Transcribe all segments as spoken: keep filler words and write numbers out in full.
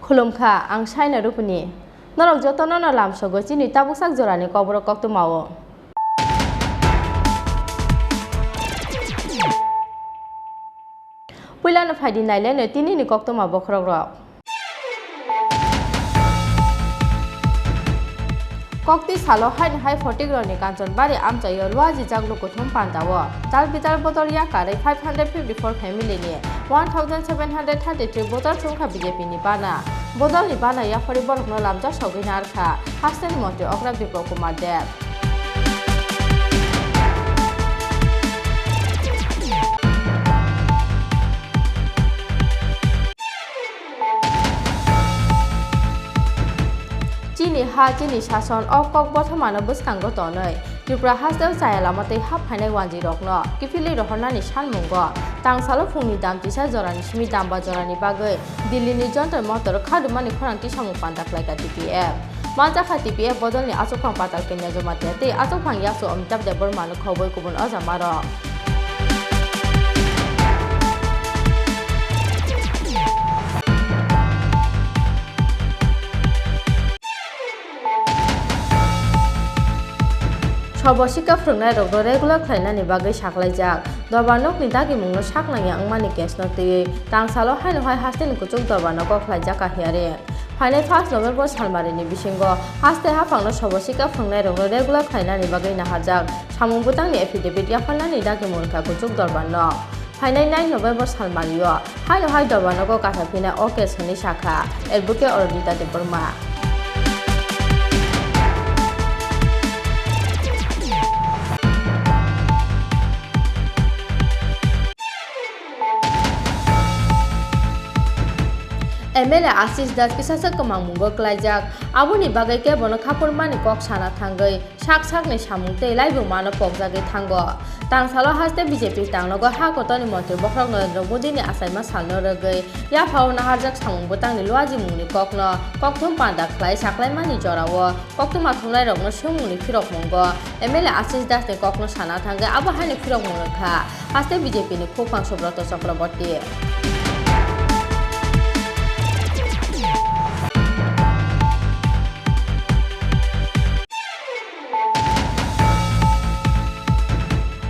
Khulumkha, ang Saina Rupini. Norok jotono no lamsogo chini tabuksak jorani Kokborok koktwmao. Puilano phaidi naileno tinini koktwma bokhorokrok. Kokti salo haino hai photikrokni Kanchanbari amchaio luajijak lukuthum pandao tal bital bodol yakarwi five hundred fifty four family ni one thousand seven hundred thirty three voter chumkha B J P ni bana. Bodolni bana yaphari borokno lamjak sogwi narkha hasteni montri okra Biplab Kumar Deb. Chini ha, chini sason, o kok bothomano bwskango tonwi Tripura hasteo chaya lama tei hap phainai wanjwirokno kiphilwi rohornani sanmungo tangsalo phungni dam tisa jorani simi damba jorani bagwi Dillini Jantar Mantar khadumani khorang tisamung panda khlaikha T P F. Manjakha T P F bodolni achukphang Patal Kanya Jamatia tei achukphang yakchu Amitabh Debbarmano khobwi kubun ojamarok. Sobo sikha phwrwngnairokno regular khlainani bagwi saklaijak. Dorbar nokni dagimungno sak nangya wngmani case-no twiwi tangsalo haino hai hasteni kuchuk dorbarno kok khlaijakha hearing. Phainai first November salmarini bisingo haste haphangno sobo sikha phwrwngnairokno regular khlainani bagwi naharjak samung bwtangni affidavit yapharnani dagimung wngkha kuchuk dorbarno. Phainai nine November salmario haino hai dorbar nogo kaisa phinai o case hwnwi sakha Advocate Aranjita Debbarma. M L A Ashish Das kisasa kwmangmungo klaijak, aboni bagwi khe bono khaphurmani kok sana thangwi sak sakni samung tei laibumano pokjagwi thango. Tangsalo haste B J P tangnogo ha kotorni montri bokhorok Narendra Modini achaima salno rwgwi yaphao naharjak samung bwtangni luajimungni kokno kokthum panda khlai saklaimani jorao koktwma thumnairokno swngmungni phirokmungo M L A Ashish Dasni kokno sana thangwi abo haino phirokmung wngkha haste B J P ni Khuphang Subroto Chakraborty.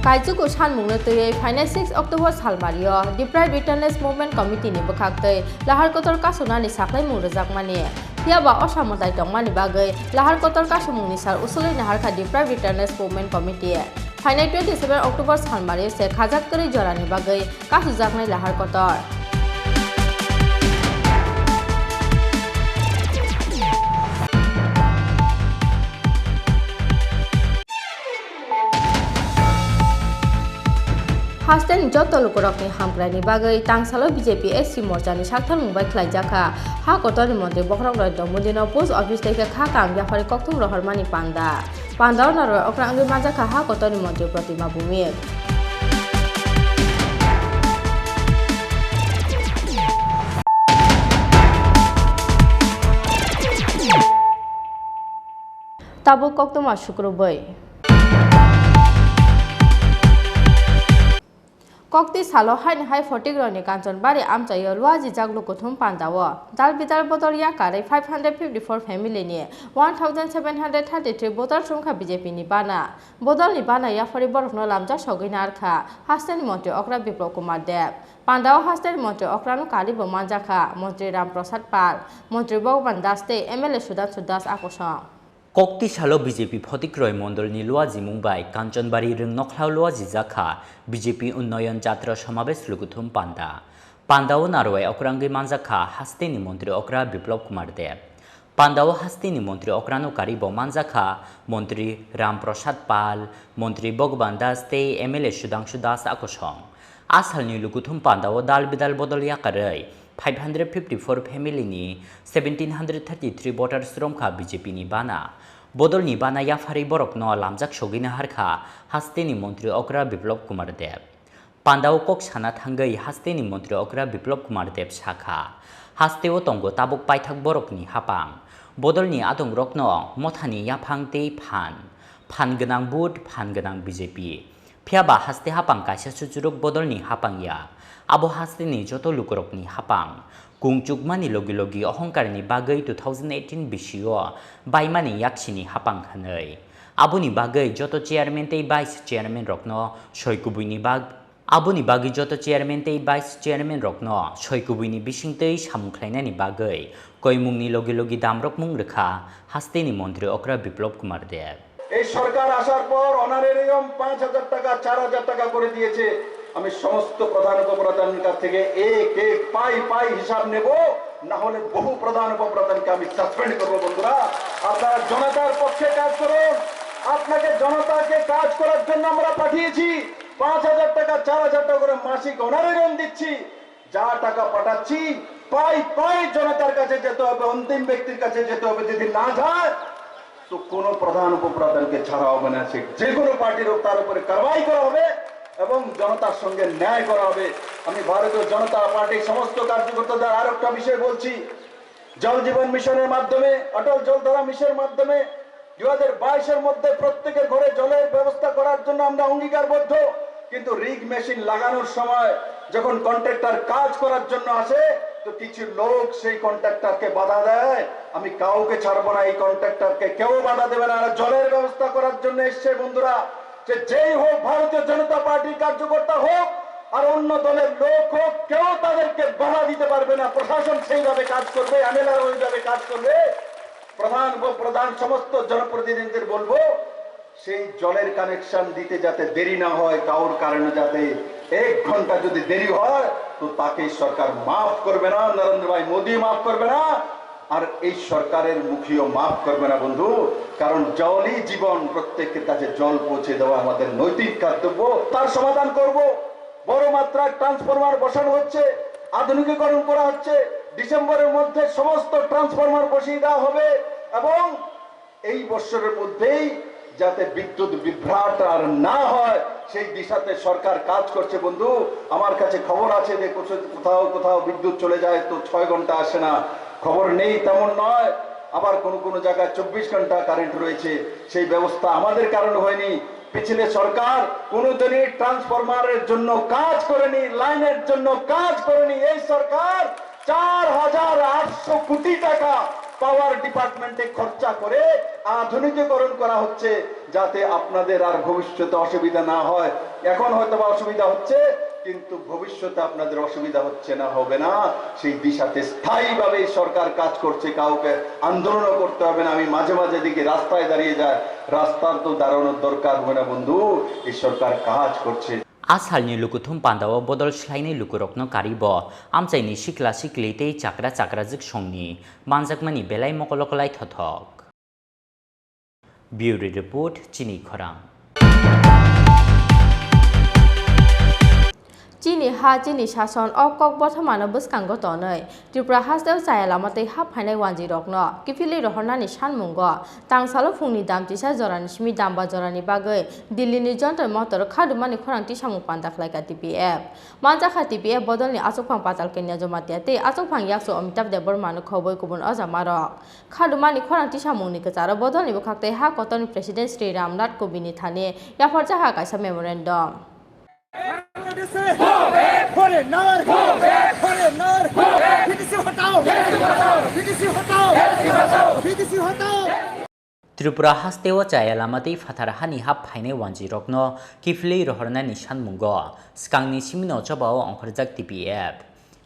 Kaichuku sanmungno twiwi phainai six October salmario Deprived Retirees Movement Committee ni bwkhaktwi lahar kotor kasuknani saklaimung rwjakmani. Phiyaba o samwtai tongmani bagwi lahar kotor kasukmungni sal usulwi naharkha Deprived Retirees Movement Committee. Phainai twenty seven October salmario se khajak kwrwi jorani bagwi kasukjaknai lahar kotor. Hasteni joto lukurokni hamkraini bagwi tangsalo B J P S C morchani sakthar mungbai khlaijakha. Ha kotorni montri bokhorok Narendra Modino post office tei khe kha kaam yaphari kokthum rohormani panda. Pandao narwai okra wngwi manjakha ha kotorni montri Protima Bhumik. Tabuk koktwma sukrubwi. Kokti salo haini hai photikrokni Kanchanbari amchaio luajijak lukuthum pandao dal bidal bodol yakarwi five hundred fifty four family ni one thousand seven hundred thirty three voter chumkha B J P ni bana. Bodolni bana yaphari borokno lamjak sogwi narkha hasteni montri okra Biplab Kumar Deb. Pandao hasteni montri okrano karibo manjakha montri Ram Prasad Pal, montri Bhagavan Das tei M L A Sudhanshu Das akosong. Koktisalo B J P Photikroi Mondolni luajimung bai Kanchanbari Rwngnokhlao luajijak kha B J P Unnoyon Jatra Somabesh Lukuthum Panda. Pandao narwai okrangwi manjak kha hasteni Montri Okra Biplop Kumar Deb. Pandao hasteni Montri Okrano karibo manjak kha Montri Ram Prasad Pal, Montri Bhagwan Das tei M L A Sudhangshu Das akosong. A salni Lukuthum Pandao dal bidal bodol yakarwi five hundred fifty-four family ni seventeen hundred thirty-three voters romkha B J P ni bana. Bodolni bana yapharwi borokno lamjak sogwina harkha hasteni Montri Okra Biplop Kumar Deb. Pandao kok sana thangwi hasteni Montri Okra Biplop Kumar Deb sakha, hasteo tongo tabuk paithak borokni hapang. Bodolni adongrokno mothani yaphang tei phan, phan gwnang vote, phan gwnang B J P. Phiya ba haste hapang kaisa suchuruk bodolni hapang ya. Abo hasteni joto lukurokni hapang. Kung chukmani logi logi ohongkarni bagwi two thousand eighteen bisio baimani yaksini hapang hwnwi. Aboni bagwi joto chairman tei vice chairman rokno soi kubuini bag-, aboni bagwi joto chairman tei vice chairman rokno soi kubuini bisingtwi samung khlainani bagwi koimungni logi logi damrokmung rwkha hasteni Montri Okra Biplop Kumar Deb. এই সরকার আসার পর অনারেরিয়াম পাঁচ হাজার টাকা, চার হাজার টাকা করে দিয়েছে। আমি সমস্ত প্রধান উপপ্রধানের কাছ থেকে এক এক পাই পাই হিসাব নেব, না হলে বহু প্রধান উপপ্রধানকে আমি সাসপেন্ড করবো। বন্ধুরা, আপনারা জনতার পক্ষে কাজ করুন। আপনাকে, জনতাকে কাজ করার জন্য আমরা পাঠিয়েছি। পাঁচ হাজার টাকা, চার হাজার টাকা করে মাসিক অনারেরিয়াম দিচ্ছি। যা টাকা পাঠাচ্ছি, পাই পাই জনতার কাছে যেতে হবে, অন্তিম ব্যক্তির কাছে যেতে হবে। যদি না যায়, তো কোনো প্রধান উপপ্রধানকে ছাড়া হবে না, সে যে কোনো পার্টির হোক, তার উপরে কারবাই করা হবে এবং জনতার সঙ্গে ন্যায় করা হবে। আমি ভারতীয় জনতা পার্টির সমস্ত কার্যকর্তাদের আর একটা বিষয় বলছি, জল জীবন মিশনের মাধ্যমে, অটল জলধারা মিশনের মাধ্যমে দুই হাজার বাইশের মধ্যে প্রত্যেকের ঘরে জলের ব্যবস্থা করার জন্য আমরা অঙ্গীকারবদ্ধ। কিন্তু রিগ মেশিন লাগানোর সময় যখন কন্ট্রাক্টর কাজ করার জন্য আসে, তো কিছু লোক সেই কন্ট্রাক্টরকে বাধা দেয়। আমি কাউকে ছাড়বো না, এই কন্ট্রাক্টরকে কেউ বাধা দেবে না। আর জলের ব্যবস্থা করার জন্য এসছে বন্ধুরা, যে যেই হোক, ভারতীয় জনতা পার্টির কার্যকর্তা হোক আর অন্য দলের লোক হোক, কেউ তাদেরকে বাধা দিতে পারবে না। প্রশাসন সেইভাবে কাজ করবে, এমএলএরা ওইভাবে কাজ করবে। প্রধান উপপ্রধান সমস্ত জনপ্রতিনিধিদের বলবো, সেই জলের কানেকশন দিতে যাতে দেরি না হয়, কারোর কারণে যাতে এক ঘন্টা যদি দেরি হয়, তো তাকে সরকার মাফ করবে না, নরেন্দ্র ভাই মোদী মাফ করবে না, আর এই সরকারের মুখীয় মাফ করবে না বন্ধু। কারণ জলই জীবন, প্রত্যেকের কাছে জল পৌঁছে দেওয়া আমাদের নৈতিক কর্তব্য। তার সমাধান করব। বড় মাত্রায় ট্রান্সফরমার বসানো হচ্ছে, আধুনিকীকরণ করা হচ্ছে। ডিসেম্বরের মধ্যে সমস্ত ট্রান্সফরমার বসিয়ে দেওয়া হবে এবং এই বছরের মধ্যেই যাতে বিদ্যুৎ বিভ্রাট আর না হয়, সেই দিশাতে সরকার কাজ করছে বন্ধু। আমার কাছে খবর আছে যে কোথাও, কোথাও, কোথাও বিদ্যুৎ চলে যায় তো ছয় ঘন্টা আসে না, খবর নেই তেমন নয়। আবার কোনো কোনো জায়গায় চব্বিশ ঘন্টা কারেন্ট রয়েছে, সেই ব্যবস্থা আমাদের কারণে হয়নি। পিছলে সরকার কোনো দিনই ট্রান্সফরমারের জন্য কাজ করেনি, লাইনের জন্য কাজ করেনি। এই সরকার চার হাজার আটশো কোটি টাকা পাওয়ার ডিপার্টমেন্টে খরচা করে আধুনিকীকরণ করা হচ্ছে, যাতে আপনাদের আর ভবিষ্যতে অসুবিধা না হয়। এখন হয়তো বা অসুবিধা হচ্ছে, কিন্তু ভবিষ্যতে আপনাদের অসুবিধা হচ্ছে না, হবে না, সেই দিশাতে স্থায়ীভাবে এই সরকার কাজ করছে। কাউকে আন্দোলনও করতে হবে না। আমি মাঝে মাঝে দেখি রাস্তায় দাঁড়িয়ে যায়, রাস্তার তো দাঁড়ানোর দরকার হবে না বন্ধু, এই সরকার কাজ করছে। A salni Lukuthum Pandao bodol swlainai lukurokno karibo amchaini sikla sikli tei chakra chakrajwk songni manjakmani belai mokolo kwlai thothok. Bureau Report, Chini Khorang. Chini ha, chini sason, o kok bothomano bwskango tonwi Tripura hasteo chaya lama tei hap phainai wanjwirokno kiphilwi rohornani sanmungo tangsalo phungni dam chisa jorani simi damba jorani bagwi Delhi ni Jantar Mantar khadumani khorang tisamung panda khlaikha T P F. Manjakha T P F bodolni achukphang Patal Kanya Jamatia tei achukphang yakchu Amitabh Debbarmano khobwi kubun ojamarok. Khadumani khorang tisamungni kwcharo bodolni bwkhak tei ha kotorni President Shri Ram Nath Kovindni thani yapharjakha kaisa memorandum. Foreigner! Foreigner! Bidesi hatao! Bidesi hatao! Bidesi hatao! Tripura hasteo chaya lama tei phatar hani hap phainai wanjwirokno kiphilwi rohornani sanmungo swkangni simino chobao ongkhorjak T P F.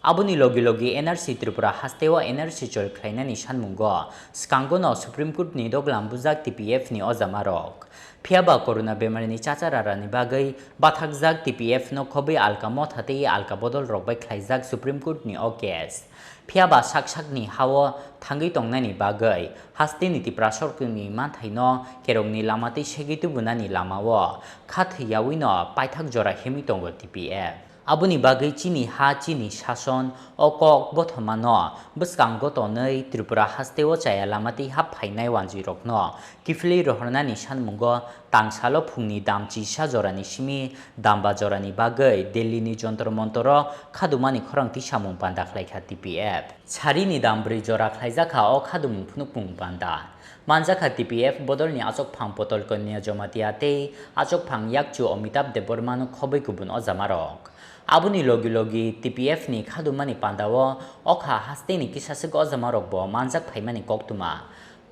Aboni logi logi N R C Tripura hasteo N R C chol khlainani sanmungo swkango no Supreme Court ni doglam bujak T P F ni ojamarok. Phiya ba corona bemarini chacha rarani bagwi bathakjak T P F no khobwi alka motha tei alka bodol rok bai khlaijak Supreme Court ni o case. Phiya ba sak sakni hao thangwi tongnani bagwi hasteni Tipra sorkuni manthaino kerongni lama tei segwi tubunani lamao kha thwiyawi no paithak jora himwi tongo T P F. Aboni bagwi chini ha, chini sason, o kok bothomano bwskango tonwi Tripura hasteo chaya lama tei hap phainai wanjwirokno kiphilwi rohornani sanmungo tangsalo phungni dam chisa jorani simi damba jorani bagwi Delhi ni Jontor Montoro khadumani khorang tisamung panda khlaikha T P F. Sarini dam brwi jora khlaijakha o khadumung phunukmung panda. Manjakha T P F bodolni achokphang Potol Konya Jomatia tei achokphang yakchu Amitabh Debbarmano khobwi kubun ojamarok. Aboni logi logi T P F ni khadumani pandao okha hasteni kisaswk ojamarokbo manjak phaimani koktwma.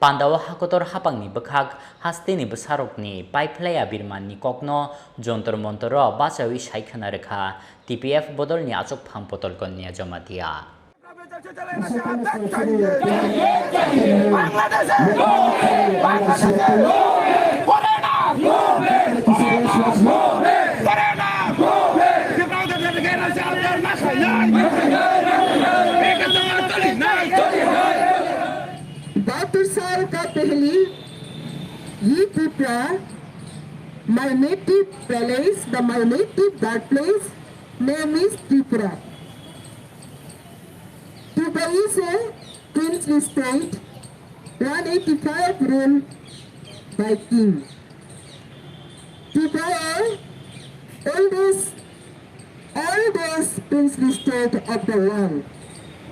Pandao hakotor hapangni bwkhak hasteni bwsarokni paiphlaiya birmanni kokno Jontor Montoro bachawi sai khwna rwkha T P F bodolni achokphang Potol Konya Jomatia. बाहत्तर साल का पहले ये Tripura, my native place, the my native birthplace, name is Tripura. Tripura is a princely state, one eighty-five ruled by king. Tripura, oldest, oldest princely state of the world,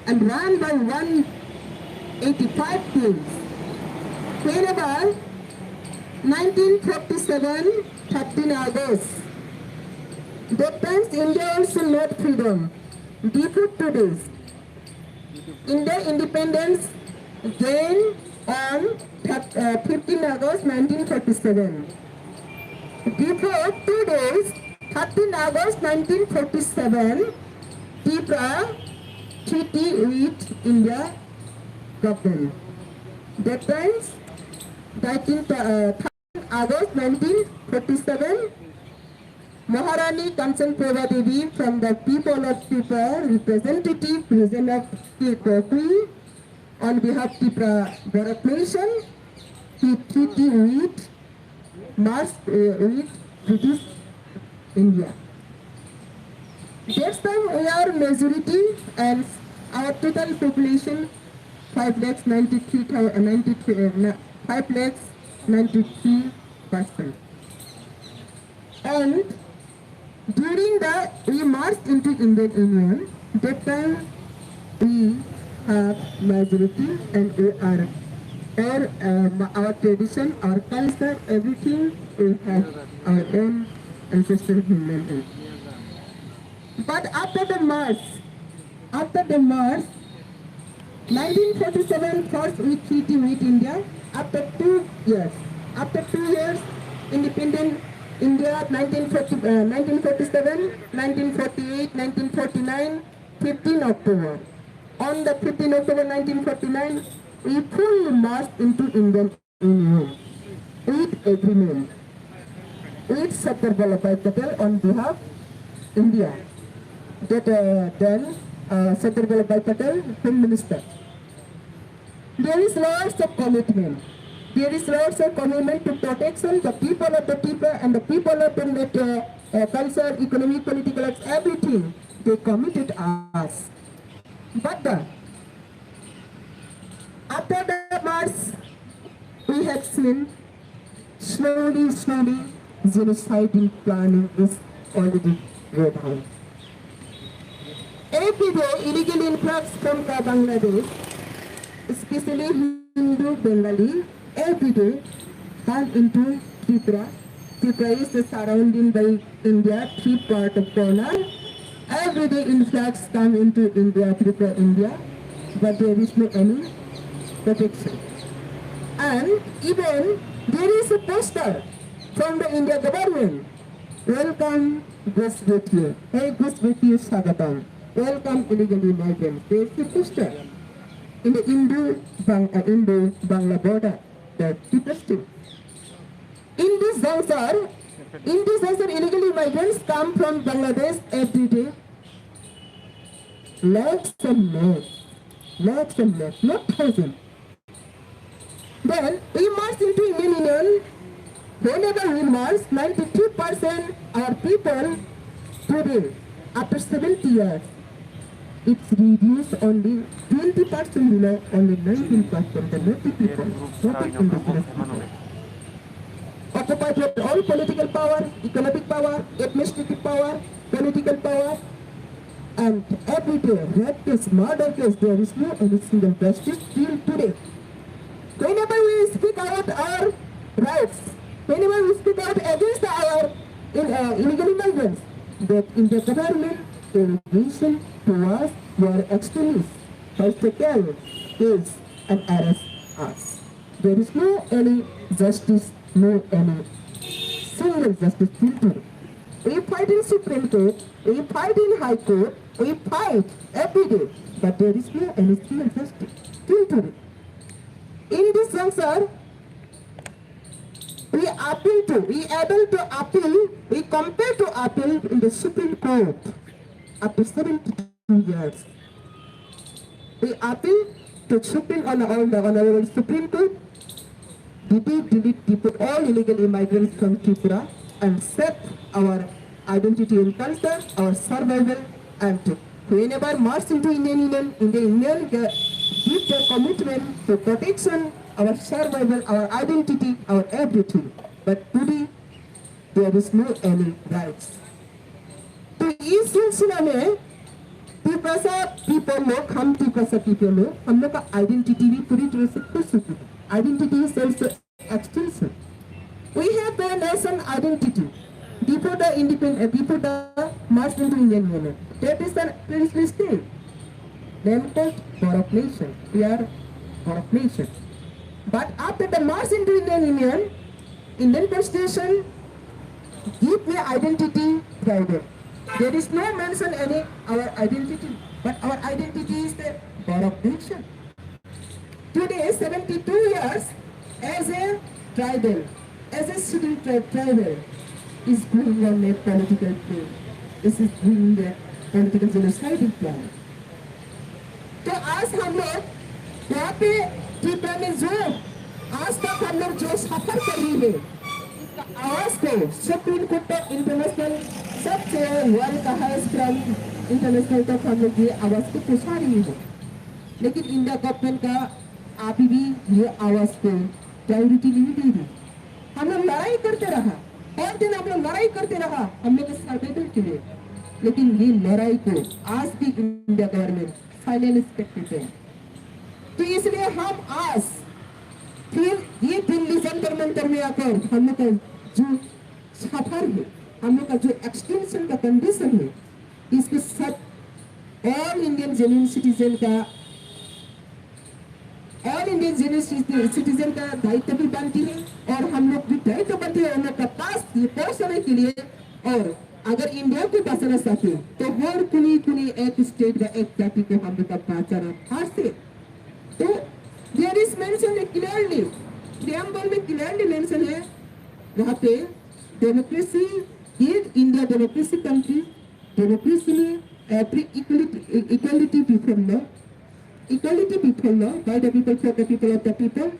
and run by one eighty-five kings. Whenever nineteen forty-seven, thirteen August, that times India also not freedom. Before two days, India independence gained on thir- uh, fifteen August nineteen forty-seven. Before two days, thirteen August nineteen forty-seven, Tripura treaty with India government. That times, nineteen, uh, August nineteen forty-seven, Maharani Kanchan Prabha Devi from the people of Tripura, representative region of Tripura, on behalf of Tripura Borok Nation, he treaty with, merged, uh, with British India. That time we are majority and our total population five lakhs ninety-three thousand, ninety-three, uh, na- five lakhs ninety-three percent. And during the we marched into Indian Union, that time we have majority and we are our, uh, our tradition, our culture, everything we have our own ancestral human. But after the march, after the march, nineteen forty-seven first we treaty with India. After two years, after two years, independent India, nineteen forty, uh, nineteen forty-seven, nineteen forty-eight, nineteen forty-nine, fifteen October. On the fifteen October nineteen forty-nine, we fully marched into Indian Union with agreement with Sardar Vallabhbhai Patel on behalf India. That, uh, then, uh, Sardar Vallabhbhai Patel, Home Minister. There is lots of commitment. There is lots of commitment to protection the people of the people and the people of the, uh, uh, culture, economic, political, everything they committed us. But the After the march, we have seen slowly, slowly genocidal planning is already going on. Every day, illegal influx from the Bangladesh, especially Hindu Bengali, every day come into Tripura. Tripura is surrounded by India, three part of corner. Every day influx come into India, Tripura, India, but there is no any protection. And even there is a poster from the India government, "Welcome, Ghusbeti. Hey, Ghusbeti, Sagatam." welcome illegal immigrants. They see poster in the Indo-Bang-, uh, Indo-Bangla border. They're protesting. In this juncture, in this juncture, illegal immigrants come from Bangladesh every day. Lakhs and lakhs, lakhs and lakhs, not thousands. Then we march into Indian Union. Whenever we march, ninety-three percent our people today, after seventy years, it's reduced only twenty percent below, only nineteen percent the native people, native indigenous people. Occupied with all political power, economic power, administrative power, political power, and every day, rape case, murder case, there is no any single justice till today. Whenever we speak out our rights, whenever we speak out against our in, uh, illegal immigrants, that in the government, the reason to us, you are extremists, first attack is and arrest us. There is no any justice, no any single justice till today. We fight in Supreme Court, we fight in High Court, we fight every day, but there is no any single justice till today. In this juncture, we appeal to, we able to appeal, we compel to appeal in the Supreme Court after seventy-two years. We appeal to Supreme Honor, all the Honorable Supreme Court, delete, delete, deport all illegal immigrants from Tripura and save our identity and culture, our survival, and whenever march into Indian Union, Indian Union ga-, give their commitment to protection, our survival, our identity, our everything. But today, there is no any rights. तो इस सिलसिला में तिप्रसा पीपल लोग, हम तिप्रसा पीपल लोग, हम लोग का आइडेंटिटी भी पूरी तरह से खो चुकी है। Identity is also extinction. We have the nation identity before the independent, before the march into Indian Union. That is the princely state. Then called Borok nation. We are Borok nation. But after the march into Indian Union, Indian Constitution give me identity tribal. There is no mention any our identity, but our identity is the Borok nation. Today, seventy-two years as a tribal, as a scheduled tri-, tribal is going on a political play. This is doing a political genocidal plan. तो आज हम लोग यहाँ पे त्रिपुरा में जो आज तक हम लोग जो सफर कर रही है, इसका आवाज को सुप्रीम कोर्ट तक इंटरनेशनल सबसे वर्ल्ड का हाईएस्ट क्राइम इंटरनेशनल तक हम लोग ये आवाज को पहुंचा रही है। लेकिन इंडिया गवर्नमेंट का अभी भी ये आवाज को प्रायोरिटी नहीं दे रही। हम लोग लड़ाई करते रहा, हर दिन हम लोग लड़ाई करते रहा हम लोग के सर्वाइवल के लिए, लेकिन ये लड़ाई को आज भी इंडिया गवर्नमेंट साइलेंस करते थे। तो इसलिए हम आज फिर ये दिल्ली जंतर मंतर में आकर हम लोग का जो सफर है, हम लोग का जो एक्सटेंशन का कंडीशन है, इसके सब ऑल इंडियन जेन्युइन सिटीजन का, ऑल इंडियन जेन्युइन सिटीजन का दायित्व भी बनती है और हम लोग भी दायित्व बनती है। उन लोग का पास ये पहुंचाने के लिए। और अगर इंडिया को बचाना चाहते हैं तो हर कुनी कुनी एक स्टेट या एक जाति को हम लोग का बचाना हर से। तो there is mention clearly, preamble में क्लियरली मेंशन है वहाँ पे, democracy, give India democracy country, democracy में every equality, equality before law, equality before law, by the people, for the people, of the people.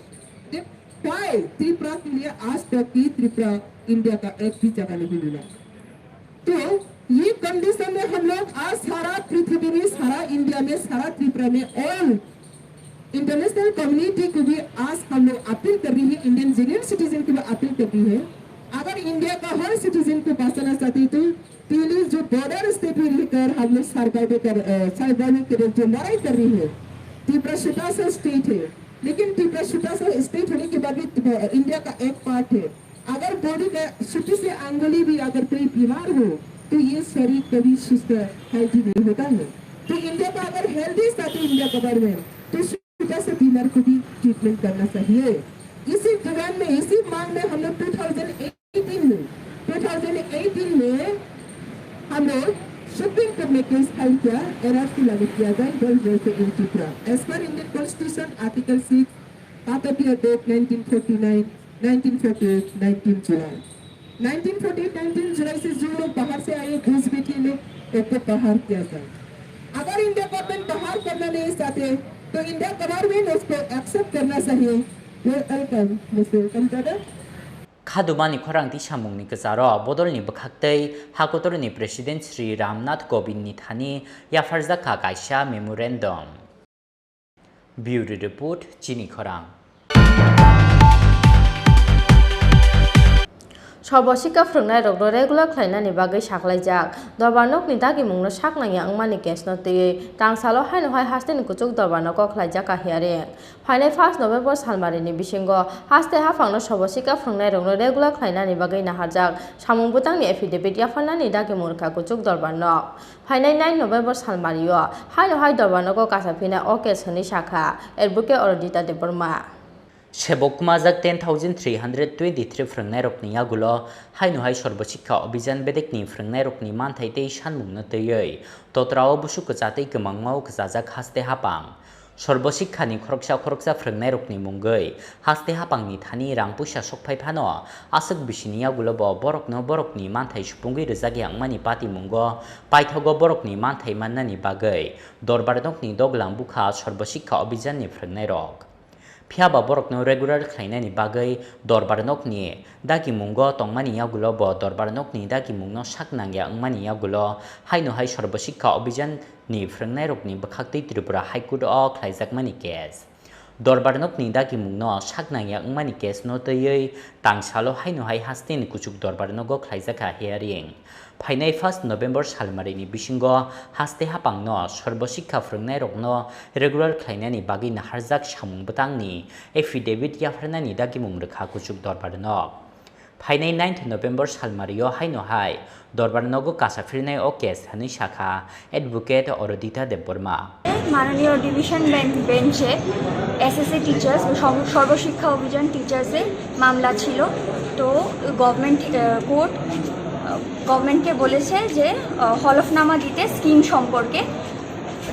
Then why Tripura के लिए आज तक की त्रिपुरा इंडिया का एक भी जगह नहीं मिला? तो ये कंडीशन में हम लोग आज सारा पृथ्वी में, सारा इंडिया में, सारा त्रिपुरा में ऑल इंटरनेशनल कम्युनिटी को भी आज हम लोग अपील कर रही है, इंडियन जेन्युइन सिटीजन को भी अपील कर रही है, अगर इंडिया का हर सिटीजन को बचाना चाहते हैं तो प्लीज जो बॉर्डर स्टेट में रहकर हम लोग सर्वाइवल कर, अ, सर्वाइवल के लिए जो लड़ाई कर रही है, त्रिपुरा छोटा सा स्टेट है, लेकिन त्रिपुरा छोटा सा स्टेट होने के बाद भी, अ, इंडिया का एक पार्ट है। अगर बॉडी का छोटी सी अंगुली भी अगर कोई बीमार हो तो ये शरीर कभी सुस्त हेल्दी नहीं होता है। तो इंडिया का अगर हेल्दी सा तो इंडिया गवर्नमेंट तो छोटा सा बीमार को भी ट्रीटमेंट करना चाहिए। इसी डिमांड में, इसी मांग में हम लोग टू थाउजेंड एटीन में, टू थाउजेंड एटीन में हम लोग सुख Student को मैं केस फाइल किया, एनआरसी लागू किया जाए, गर्ल्स जैसे इन Chitra. As per Indian Constitution, Article six, पातकिया date nineteen forty nine, nineteen forty eight, nineteen July। nineteen forty eight, nineteen July से जो लोग बाहर से आए, घुस भी के लिए एक तो बाहर किया जाए। अगर इंडिया गवर्नमेंट बाहर करना नहीं चाहते, तो इंडिया गवर्नमेंट उसको एक्सेप्ट करना चाहिए। Welcome, Mister Welcome, brother। Khadumani khorang tisamungni kwcharo bodolni bwkhaktwi hakotorni President Shri Ramnath Kovindni thani yapharjakha kaisa memorandum. Bureau Report, Chini Khorang. Sobo sikha phwrwngnairokno regular khlainani bagwi saklaijak. Dorbar nokni dagimungno sak nangya wngmani case-no twiwi tangsalo haino hai hasteni kuchuk dorbar nogo khlaijak kha hearing. Phainai first November salmarini bisingo haste haphangno sobo sikha phwrwngnairokno regular khlainani bagwi naharjak samung bwtangni affidavit yapharnani dagimung rwkha kuchuk dorbar nok. Phainai nine November salmario haino hai dorbar nogo kasa phinai o case hwnwi sakha Advocate Aradhita Debbarma. Sebok kwmajak ten thousand three hundred twenty-three phwrwngnairokni yagulo haino hai Sarva Shiksha Abhiyan bedekni phwrwngnairokni manthai tei sanmungno twiwi totrao busuk kwchatwi kwmangmao kwchajak haste hapang. Sarva Shikshani khoroksa khoroksa phwrwngnairokni mungwi haste hapangni thani rang puisa sokphai phano aswk bisini yagulo bo borokno borokni manthai supungwi rwjakya wngmani patimungo paithago borokni manthai mannani bagwi dorbar nokni doglam bukha Sarva Shikshani phwrwngnairok. Phiya ba borokno regular khlainani bagwi dorbar nokni dagimungo tongmani yagulo bo dorbar nokni dagimungno sak nangya wngmani yagulo haino hai Sarva Shikshani phwrwngnairokni bwkhaktwi Tripura High Court o khlaijakmani case. Dorbar nokni dagimungno sak nangya wngmani case no twiwi tangsalo haino hai hasteni kuchuk dorbar nogo khlaijakha hearing. Phainai first November salmarini bisingo haste hapangno Sarva Shikshani phwrwngnairokno regular khlainani bagwi naharjak samung bwtangni affidavit yapharnani dagimung rwkha kuchuk dorbar nok. Phainai ninth November salmario haino hai dorbar nogo kasa phirinai o case hwnwi sakha Advocate Aradhita Debbarma. মাননীয় division bench, বেঞ্চে SSC teachers, সর্ব-, সর্বশিক্ষা অভিযান টিচার্সের মামলা ছিল। তো গভর্নমেন্ট, আহ, কোর্ট, আহ, গভর্নমেন্টকে বলেছে যে, আহ, হলফনামা দিতে স্কিম সম্পর্কে।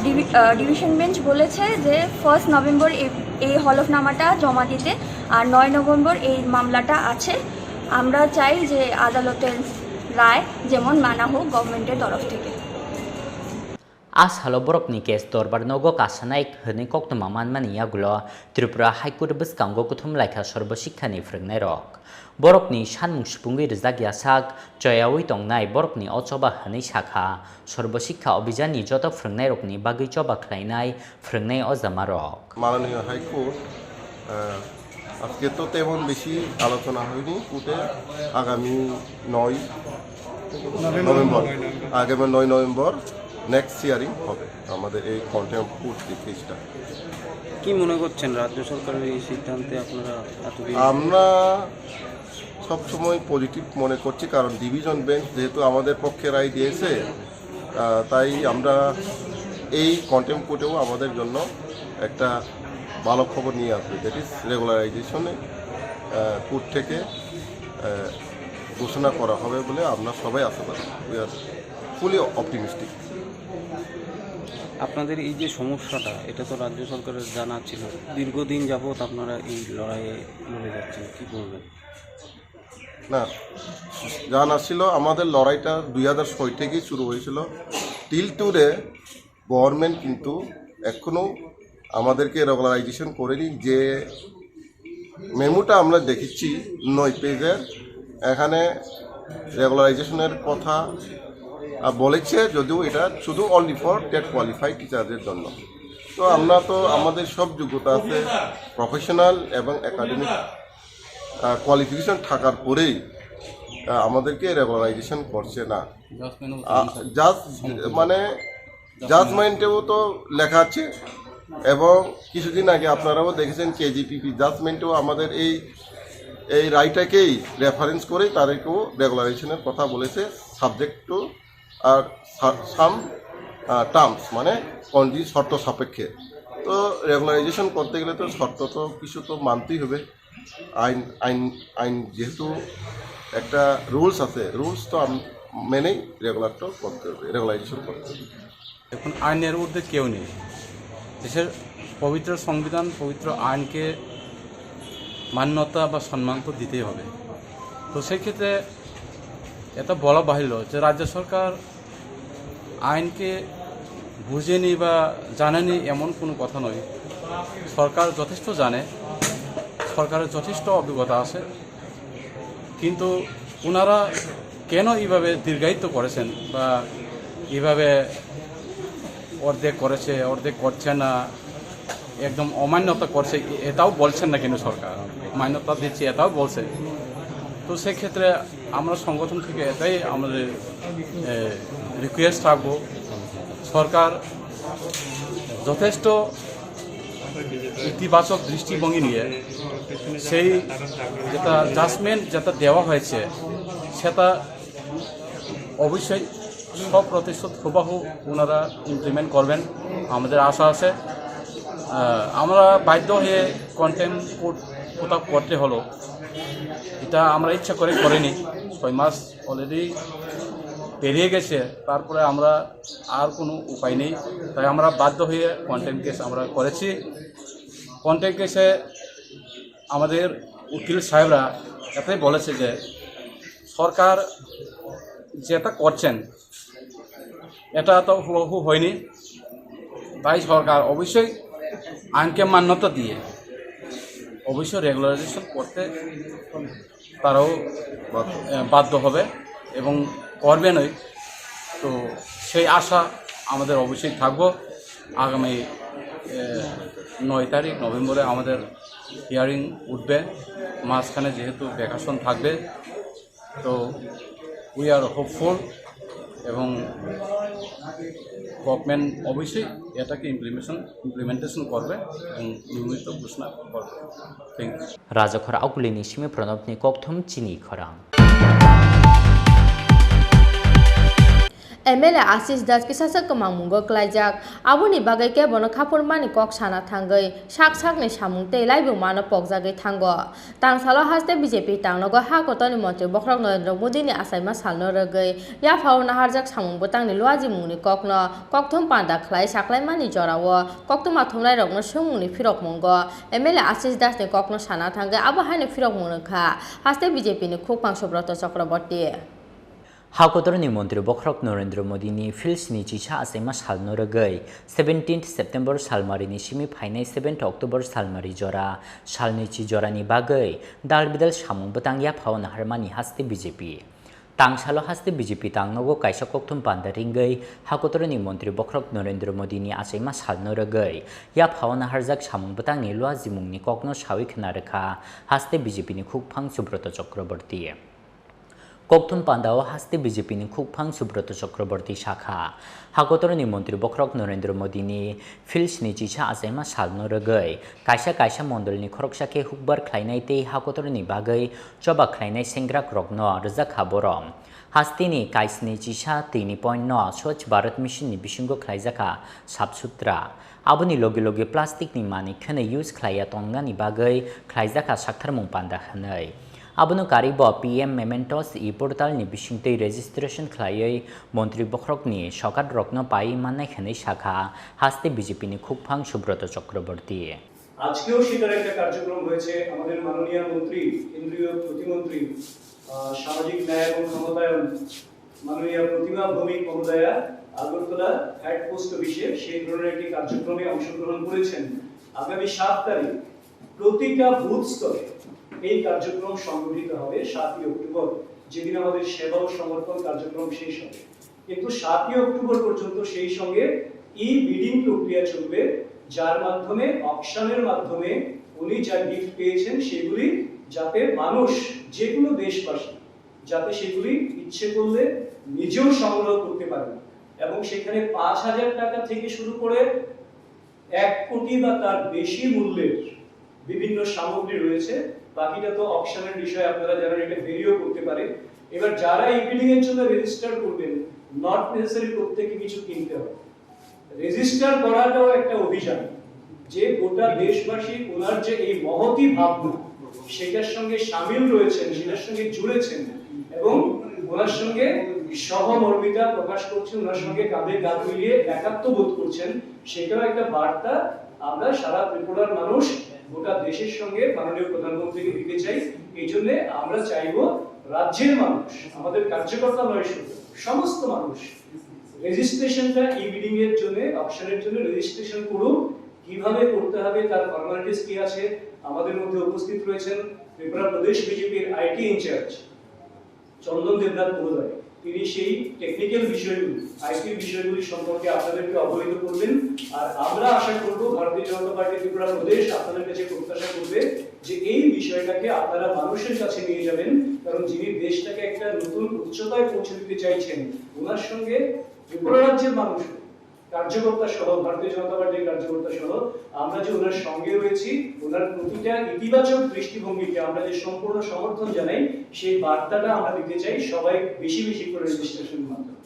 ডিভি-, আহ, ডিভিশন বেঞ্চ বলেছে যে ফার্স্ট নভেম্বর এই, এই হলফনামাটা জমা দিতে, আর নয় নভেম্বর এই মামলাটা আছে। আমরা চাই যে আদালতের রায় যেমন মানা হোক গভর্নমেন্টের তরফ থেকে। A salo borokni case dorbar nogo kasanai hwnwi koktwma manmani yagulo Tripura High Court bwskango kuthum laikha Sarva Shikshani phwrwngnairok. Borokni sanmung supungwi rwjak ya sak choyaui tongnai borokni o choba hwnwi sakha Sarva Shiksha Abhiyanni joto phwrwngnairokni bagwi choba khlainai phwrwngnai ojamarok. মাননীয় হাইকোর্ট, আহ, আজকে তো তেমন বেশি আলোচনা হয়নি কোর্টে। আগামী নয় নভেম্বর, নভেম্বর। আগামী নয় নভেম্বর নেক্সট হিয়ারিং হবে আমাদের এই কন্টেম্পট কোর্ট কেসটা। কি মনে করছেন রাজ্য সরকারের এই সিদ্ধান্তে আপনারা এতদিন? আমরা সবসময় পজিটিভ মনে করছি, কারণ ডিভিশন বেঞ্চ যেহেতু আমাদের পক্ষে রায় দিয়েছে, আহ, তাই আমরা এই কন্টেম্পট কোর্টেও আমাদের জন্য একটা ভালো খবর নিয়ে আসবে, দ্যাট ইজ রেগুলারাইজেশনে, আহ, কোর্ট থেকে, আহ, ঘোষণা করা হবে বলে আমরা সবাই আশাবাদী। We are fully optimistic. আপনাদের এই যে সমস্যাটা, এটা তো রাজ্য সরকারের জানা ছিল, দীর্ঘদিন যাবত আপনারা এই লড়াইয়ে লড়ে যাচ্ছেন, কি বলবেন? না, জানা ছিল, আমাদের লড়াইটা দুই হাজার ছয় থেকেই শুরু হয়েছিল। টিল টুডে গভর্নমেন্ট কিন্তু এখনো আমাদেরকে রেগুলারাইজেশন করেনি। যে মেমোটা আমরা দেখেছি নয় পেজের, এখানে রেগুলারাইজেশনের কথা, আহ, বলেছে, যদিও এটা শুধু অনলি ফর টেট কোয়ালিফাইড টিচারদের জন্য। তো আমরা তো, আমাদের সব যোগ্যতা আছে, প্রফেশনাল এবং একাডেমিক, আহ, কোয়ালিফিকেশন থাকার পরেই, আহ, আমাদেরকে রেগুলারাইজেশন করছে না। জাস্ট মানে জাজমেন্টেও তো লেখা আছে, এবং কিছুদিন আগে আপনারাও দেখেছেন কেজিপিপি জাজমেন্টেও আমাদের এই, এই রায়টাকেই রেফারেন্স করে তাদেরকেও রেগুলারাইজেশনের কথা বলেছে, সাবজেক্ট টু আর সাম টার্মস, মানে কোনটি শর্ত সাপেক্ষে। তো রেগুলারাইজেশন করতে গেলে তো শর্ত তো কিছু তো মানতেই হবে। আইন, আইন, আইন যেহেতু একটা রুলস আছে, রুলস তো আম-, মেনেই রেগুলারটা করতে হবে, রেগুলারাইজেশন করতে হবে। এখন আইনের ঊর্ধ্বে কেউ নেই। দেশের পবিত্র সংবিধান, পবিত্র আইনকে মান্যতা বা সম্মান তো দিতেই হবে। তো সেই ক্ষেত্রে এটা বলা বাহুল্য যে রাজ্য সরকার আইনকে বুঝেনি বা জানেনি এমন কোনো কথা নয়। সরকার যথেষ্ট জানে, সরকারের যথেষ্ট অভিজ্ঞতা আছে, কিন্তু ওনারা কেন এইভাবে দীর্ঘায়িত করেছেন বা এইভাবে অর্ধেক করেছে, অর্ধেক করছে না, একদম অমান্যতা করছে, এ-, এটাও বলছেন না কিন্তু সরকার, মান্যতা দিচ্ছে এটাও বলছে। তো সেক্ষেত্রে আমরা সংগঠন থেকে এটাই আমাদের, এ, রিকোয়েস্ট থাকবো, সরকার যথেষ্ট ইতিবাচক দৃষ্টিভঙ্গি নিয়ে সেই যেটা জাজমেন্ট যেটা দেওয়া হয়েছে সেটা অবশ্যই সব প্রতিশ্রুত হুবাহু ওনারা ইমপ্লিমেন্ট করবেন, আমাদের আশা আছে। আহ, আমরা বাধ্য হয়ে কন্টেম্প কোর্ট কোথাও করতে হলো, এটা আমরা ইচ্ছা করে করিনি। ছয় মাস অলরেডি পেরিয়ে গেছে, তারপরে আমরা আর কোনো উপায় নেই, তাই আমরা বাধ্য হয়ে কন্টেম্প কেস আমরা করেছি। কন্টেম্প কেসে আমাদের উকিল সাহেবরা এটাই বলেছে যে সরকার যেটা করছেন এটা তো হুবহু হয়নি, তাই সরকার অবশ্যই আইনকে মান্যতা দিয়ে অবশ্যই রেগুলারাইজেশন করতে তারাও বাধ্য। আহ, বাধ্য হবে এবং করবেনই। তো সেই আশা আমাদের অবশ্যই থাকবো। আগামী, আহ, নয় তারিখ নভেম্বরে আমাদের হিয়ারিং উঠবে, মাঝখানে যেহেতু ভ্যাকেশন থাকবে, তো উই আর হোপফুল এবং গভর্নমেন্ট অবশ্যই এটাকে ইমপ্লিমেশন ইমপ্লিমেন্টেশন করবে এবং নিয়মিত ঘোষণা করবে। Thank you. Rajakhor Akulini simi Pranabni kokthum chini khorang. M L A Ashish Das kisa sak kwmang mungo klaijak, aboni bagwi kebono khaphurmani kok sana thangwi sak sakni samung tei laibumano pokjagwi thango. Tangsalo haste B J P tangnogo ha kotorni montri bokhorok Narendra Modi ni achaima salno rwgwi yaphao naharjak samung bwtangni luajimungni kokno kokthum panda khlai saklaimani jorao koktwma thumnairokno swngmungni phirokmungo M L A Ashish Das ni kokno sana thangwi abo haino phirokmung rwkha haste B J P ni khukphang Subroto Chakraborty. Hakotorni montri bokhorok Narendra Modi ni Philsni chisa achaima salno rwgwi seventeenth September salmarini simi phainai seventh October salmari jora salni chi jorani bagwi dal bidal samung bwtang yaphao naharmani haste B J P. Tangsalo haste B J P tangnogo kaisa kokthum panda ringwi hakotorni montri bokhorok Narendra Modi ni achaima salno rwgwi yaphao naharjak samung bwtangni luajimungni kokno sawi khna rwkha haste B J P ni khukphang Subroto Chakraborty. Kokthum pandao haste B J P ni khukphang Subroto Chakraborty sakha, hakotorni montri bokhorok Narendra Modi ni Philsni chisa achaima salno rwgwi kaisa kaisa mondolni khoroksa khe hukbar khlainai tei hakotorni bagwi choba khlainai senggrakrokno rwjakha borom. Hasteni kaisni chisa tini point no Swachh Bharat Mission ni bisingo khlaijakha sap sutra. Aboni loge loge plastic ni manwi kheno use khlaiya tongnani bagwi khlaijakha saktharmung panda hwnwi. Abono karwi bo P M Mementos e-portal ni bisingtwi registration khlaiwi montri bokhorokni sokat rokno paiwi mannai hwnwi sakha haste B J P ni khukphang Subroto Chakraborty. আজকেও সেটার একটা কার্যক্রম হয়েছে। আমাদের মাননীয় মন্ত্রী, কেন্দ্রীয় প্রতিমন্ত্রী, আহ, সামাজিক ন্যায় এবং ক্ষমতায়ন মাননীয়া প্রতিমা ভৌমিক মহোদয়া আগরতলা হেড পোস্ট অফিসে সেই ধরনের একটি কার্যক্রমে অংশগ্রহণ করেছেন। আগামী সাত তারিখ প্রতিটা বুথ স্তরে এই কার্যক্রম সংগঠিত হবে সাতই অক্টোবর, যেদিন আমাদের সেবা ও সমর্পণ কার্যক্রম শেষ হবে। কিন্তু সাতই অক্টোবর পর্যন্ত সেই সঙ্গে ই বিডিং প্রক্রিয়া চলবে, যার মাধ্যমে অকশনের মাধ্যমে উনি যা গিফট পেয়েছেন সেগুলি যাতে মানুষ, যে কোনো দেশবাসী যাতে সেগুলি ইচ্ছে করলে নিজেও সংগ্রহ করতে পারেন এবং সেখানে পাঁচ হাজার টাকা থেকে শুরু করে এক কোটি বা তার বেশি মূল্যের বিভিন্ন সামগ্রী রয়েছে। বাকিটা তো অকশনের বিষয়ে আপনারা জানেন, এটা ভেরিও করতে পারে। এবার যারা ই বিডিং এর জন্য রেজিস্টার করবেন, নট নেসেসারি প্রত্যেকে কিছু কিনতে হবে। রেজিস্টার করাটাও একটা অভিযান, যে গোটা দেশবাসী ওনার যে এই মহতী ভাবনা, সেটার সঙ্গে সামিল রয়েছেন, সেটার সঙ্গে জুড়েছেন এবং ওনার সঙ্গে সহমর্মিতা প্রকাশ করছেন, ওনার সঙ্গে কাঁধে কাঁধ মিলিয়ে একাত্ম বোধ করছেন, সেটাও একটা বার্তা আমরা সারা ত্রিপুরার মানুষ, গোটা দেশের সঙ্গে মাননীয় প্রধানমন্ত্রীকে দিতে চাই। এই জন্য আমরা চাইব রাজ্যের মানুষ, আমাদের কার্যকর্তা নয় শুধু, সমস্ত মানুষ রেজিস্ট্রেশনটা, ই বিডিং এর জন্য, অকশনের জন্য রেজিস্ট্রেশন করুন। কিভাবে করতে হবে, তার ফর্মালিটিস কি আছে? আমাদের মধ্যে উপস্থিত রয়েছেন ত্রিপুরা প্রদেশ বিজেপির আইটি ইনচার্জ চন্দন দেবনাথ মহোদয়। তিনি সেই টেকনিক্যাল বিষয়গুলি, আইটি বিষয়গুলি সম্পর্কে আপনাদেরকে অবহিত করবেন। আর আমরা আশা করব, ভারতীয় জনতা পার্টি ত্রিপুরা প্রদেশ আপনাদের কাছে প্রত্যাশা করবে যে এই বিষয়টাকে আপনারা মানুষের কাছে নিয়ে যাবেন, কারণ যিনি দেশটাকে একটা নতুন উচ্চতায় পৌঁছে দিতে চাইছেন, ওনার সঙ্গে ত্রিপুরা রাজ্যের মানুষ, কার্যকর্তা সহ, ভারতীয় জনতা পার্টির কার্যকর্তা সহ আমরা যে ওনার সঙ্গে রয়েছি, ওনার প্রতিটা ইতিবাচক দৃষ্টিভঙ্গিকে আমরা যে সম্পূর্ণ সমর্থন জানাই, সেই বার্তাটা আমরা দিতে চাই। সবাই বেশি বেশি করে রেজিস্ট্রেশনের মাধ্যমে।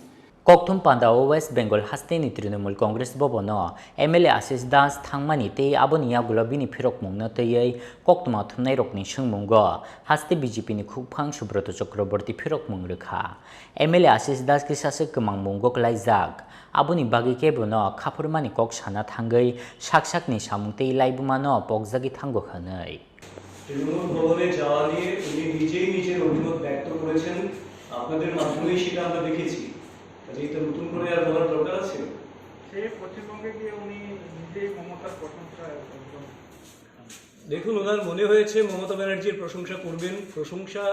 Kokthum pandao West Bengal hasteni Trinamool Congress bobono M L A Ashish Das thangmani tei aboni yagulo bini phirokmungno twiwi koktwma thumnairokni swngmungo haste B J P ni khukphang Subroto Chakraborty phirokmung rwkha. M L A Ashish Das kisa se kwmang mungo kwlaijak. Aboni bagwi kebono khaphurmani kok sana thangwi sak sakni samung tei laibumano pokjagwi thango hwnwi. Trinamool ভবনে যাওয়া নিয়ে উনি নিজেই নিজের অভিমত ব্যক্ত করেছেন, আপনাদের মাধ্যমেই সেটা আমরা দেখেছি। কাজে এটা নতুন করে আর বলার দরকার আছে? সে পশ্চিমবঙ্গে গিয়ে উনি নিজেই মমতার প্রশংসা একদম। দেখুন, ওনার মনে হয়েছে মমতা ব্যানার্জির প্রশংসা করবেন। প্রশংসা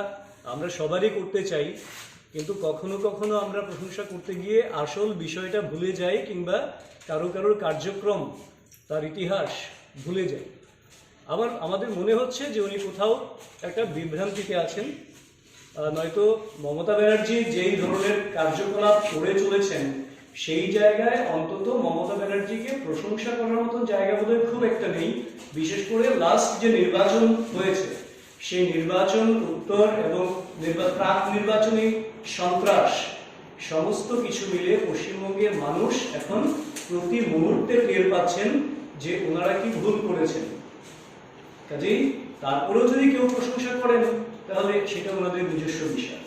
আমরা সবারই করতে চাই, কিন্তু কখনো কখনো আমরা প্রশংসা করতে গিয়ে আসল বিষয়টা ভুলে যাই কিংবা কারো কারোর কার্যক্রম, তার ইতিহাস ভুলে যাই। আবার আমাদের মনে হচ্ছে যে উনি কোথাও একটা বিভ্রান্তিতে আছেন। আহ, নয়তো মমতা ব্যানার্জি যেই ধরনের কার্যকলাপ করে চলেছেন, সেই জায়গায় অন্তত মমতা ব্যানার্জিকে প্রশংসা করার মতন জায়গা বোধহয় খুব একটা নেই। বিশেষ করে লাস্ট যে নির্বাচন হয়েছে, সেই নির্বাচন উত্তর এবং নির্বা-, প্রাক নির্বাচনী সন্ত্রাস, সমস্ত কিছু মিলে পশ্চিমবঙ্গের মানুষ এখন প্রতি মুহূর্তে টের পাচ্ছেন যে ওনারা কি ভুল করেছেন। কাজেই তারপরেও যদি কেউ প্রশংসা করেন, তাহলে সেটা ওনাদের নিজস্ব বিষয়।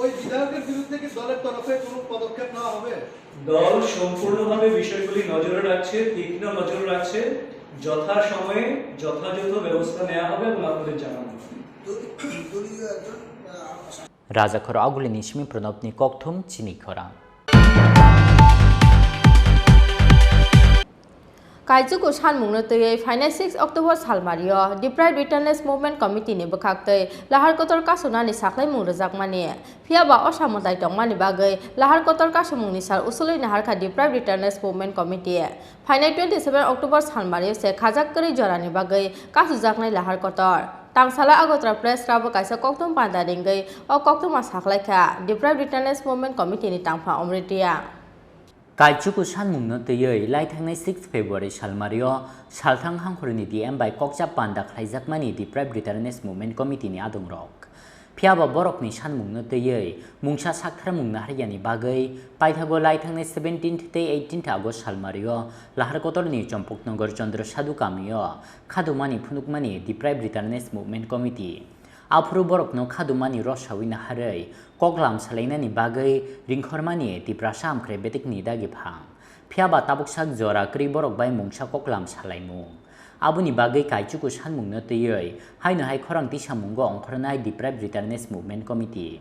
ওই বিধায়কের বিরুদ্ধে কি দলের তরফে কোনো পদক্ষেপ নেওয়া হবে? দল সম্পূর্ণভাবে বিষয়গুলি নজরে রাখছে, তীক্ষ্ণ নজর রাখছে। যথাসময়ে যথাযথ ব্যবস্থা নেওয়া হবে এবং আপনাদের জানানো হবে। দলীয় একজন, আহ, Rajakhor Agulini simi Pranabni kokthum chini khorang. Kaichuku sanmungno twiwi phainai six October salmario Deprived Retirees Movement Committee ni bwkhaktwi lahar kotor kasonani sakhlaimung rwjakmani, phiyaba osa mwtai tongmani bagwi lahar kotor kasomungni sal usulwi naharkha Deprived Retirees Movement Committee. Phainai twenty seven October salmario se khajak kwrwi jorani bagwi kasujaknai lahar kotor. Tangsalo Agartala Press Club o kaisa kokthum panda ringwi o koktwma sakhlaikha Deprived Retirees Movement Committee ni tangphang Omrit Reang. Kaichuku sanmungno twiwi laithangnai six February salmario salthang hangkhorni D M bai kokcha panda khlaijakmani Deprived Retirees Movement Committee ni adongrok. Phiyaba borokni sanmungno twiwi mungsa saktharmung naharjani bagwi paithago laithangnai seventeenth tei eighteenth August salmario lahar kotorni Champaknagar Chandra Sadhu kamio khadumani phunukmani Deprived Retirees Movement Committee. Aphuru borokno khadumani rosawi naharwi koklam salainani bagwi ringkhormani Tiprasa Amkhrai Betekni dagi phang. Phiyaba tabuksak jora kwrwi borok bai mungsa koklam salaimung. Aboni bagwi kaichuku sanmungno twiwi haino hai khorang tisamungo ongkhornai Deprived Retirees Movement Committee.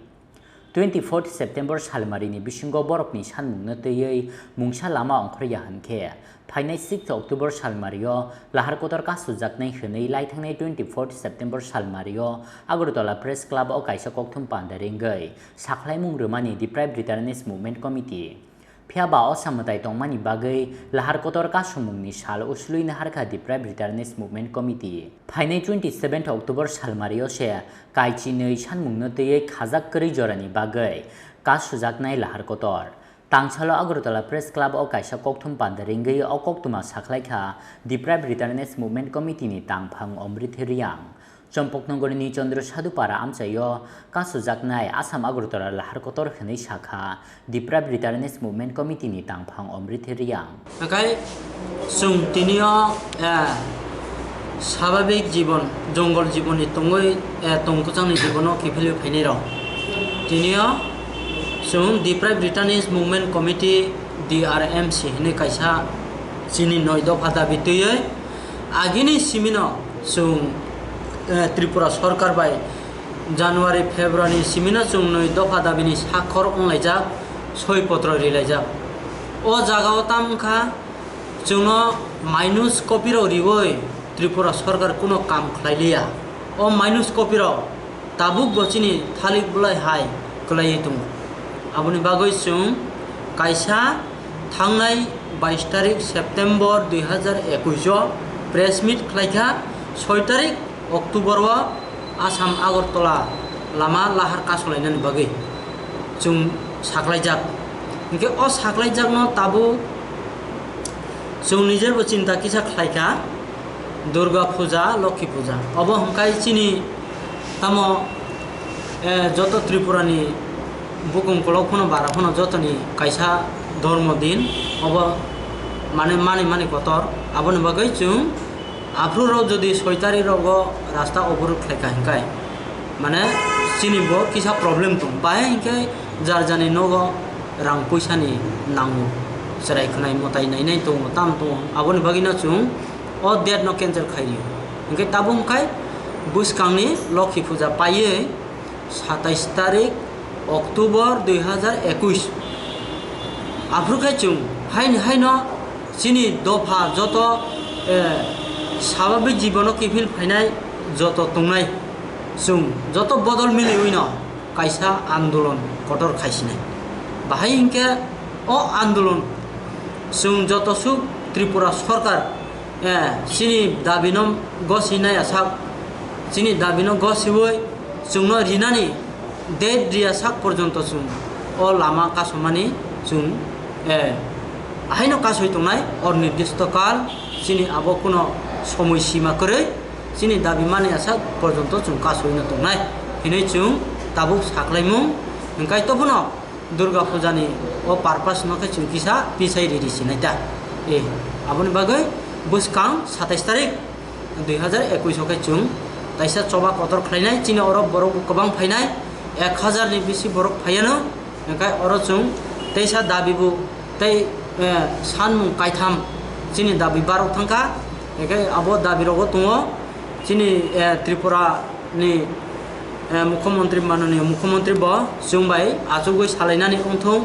Twenty fourth September salmarini bisingo borokni sanmungno twiwi mungsa lama ongkhorya hwnkhe, phainai sixth October salmario lahar kotor kasujaknai hwnwi laithangnai twenty fourth September salmario Agartala Press Club o kaisa kokthum panda ringwi sakhlaimung rwmani Deprived Retirees Movement Committee. Phiyaba osa mwtai tongmani bagwi lahar kotor kasumungni sal uslwi naharkha Deprived Retirees Movement Committee. Phainai twenty seventh October salmario se kaichinwi sanmungno twiwi khajak kwrwi jorani bagwi kasujaknai lahar kotor. Tangsalo Agartala Press Club o kaisa kokthum panda ringwi o koktwma sakhlaikha Deprived Retirees Movement Committee ni tangphang Omrit Reang. Champaknagarni Chandra Sadhupara amchaio kasujaknai Assam Agartala lahar kotor hwnwi sakha Deprived Retirees Movement Committee ni tangphang Omrit Reang. Hakai chwng tinio, eh, swabhabik jibon, jongol jiboni tongwi, eh, tongkwchangni jibono kiphilwi phainai rok. Tinio Chwng Deprived Returnees Movement Committee, D R M C hinwi kaisa chini noi dopha dabi twiwi agini simino chwng, eh, Tripura Sorkar bai January, February ni simino chwng noi dopha dabini sakhor wnglaijak, soi potro rilaijak. O jagao tam wngkha chwngno minus copy rok riwi Tripura Sorkar kuno kam khlailiya. O minus copy rok tabuk bo chini thalik bwlai hai kwlaiwi tongo. Aboni bagwi chwng kaisa thangnai bais tarik September dui hazar ekush o press meet khlaikha, soi tarik October o Assam Agartala lama lahar kasolainani bagwi chwng saklaijak. Hinkhe o saklaijakno tabuk chwng nijerbo chinta kisa khlaikha, Durga Puja, Lokhi Puja. Obo hwnkhai chini tamo, eh, joto Tripurani bukung kolok phano bara phano jotoni kaisa dhormo din. Obo mane mani mani kotor. Aboni bagwi chwng Aphuru rok jodi soi tarik rogo rasta oborot khlaikha hinkhai, mane chini bo kisa problem tong. Bahai hinkhe jar jani nogo rang puisani nango, chwrai khwnai mwtai nainai tongo, tam tongo. Aboni bagwino chwng o date no cancel khairi. Hinkhe tabuk hinkhe bwskangni Lokhi Puja paiwi satais tarik October dui hazar ekush. Aphuru khe chwng haini haino chini dopha joto, eh, swababik jibono kiphil phainai joto tongnai chwng joto bodol miliwino kaisa andolon kotor khaisinai. Bahai hinkhe o andolon chwng joto suk Tripura Sorkar, eh, chini dabino gosinai asak, chini dabino gosiwi chwngno rinani date riya sak porjonto chwng o lama kasomani chwng, eh, ahaino kasoi tongnai, onirdisto kal chini abo kuno somoi sima kwrwi chini dabi mani asak porjonto chwng kasoino tongnai hinwi chwng tabuk saklaimung. Hinkhe tobono Durga Puja ni o purpose no khe chwng kisa pisai riri sinai ta. Eh, aboni bagwi bwskang satais tarik dui hazar ekush o khe chwng taisa choba kotor khlainai, chini oro borok bo kwbang phainai, ek hazar ni bisi borok phaiano, hinkhe oro chwng teisa dabi bo tei, eh, sanmung kaitham chini dabi barok thangkha, hinkhe abo dabi rogo tongo chini, eh, Tripura ni, eh, Mukhyamantri, Mananiya Mukhyamantri bo chwng bai achugwi salainani wngthung,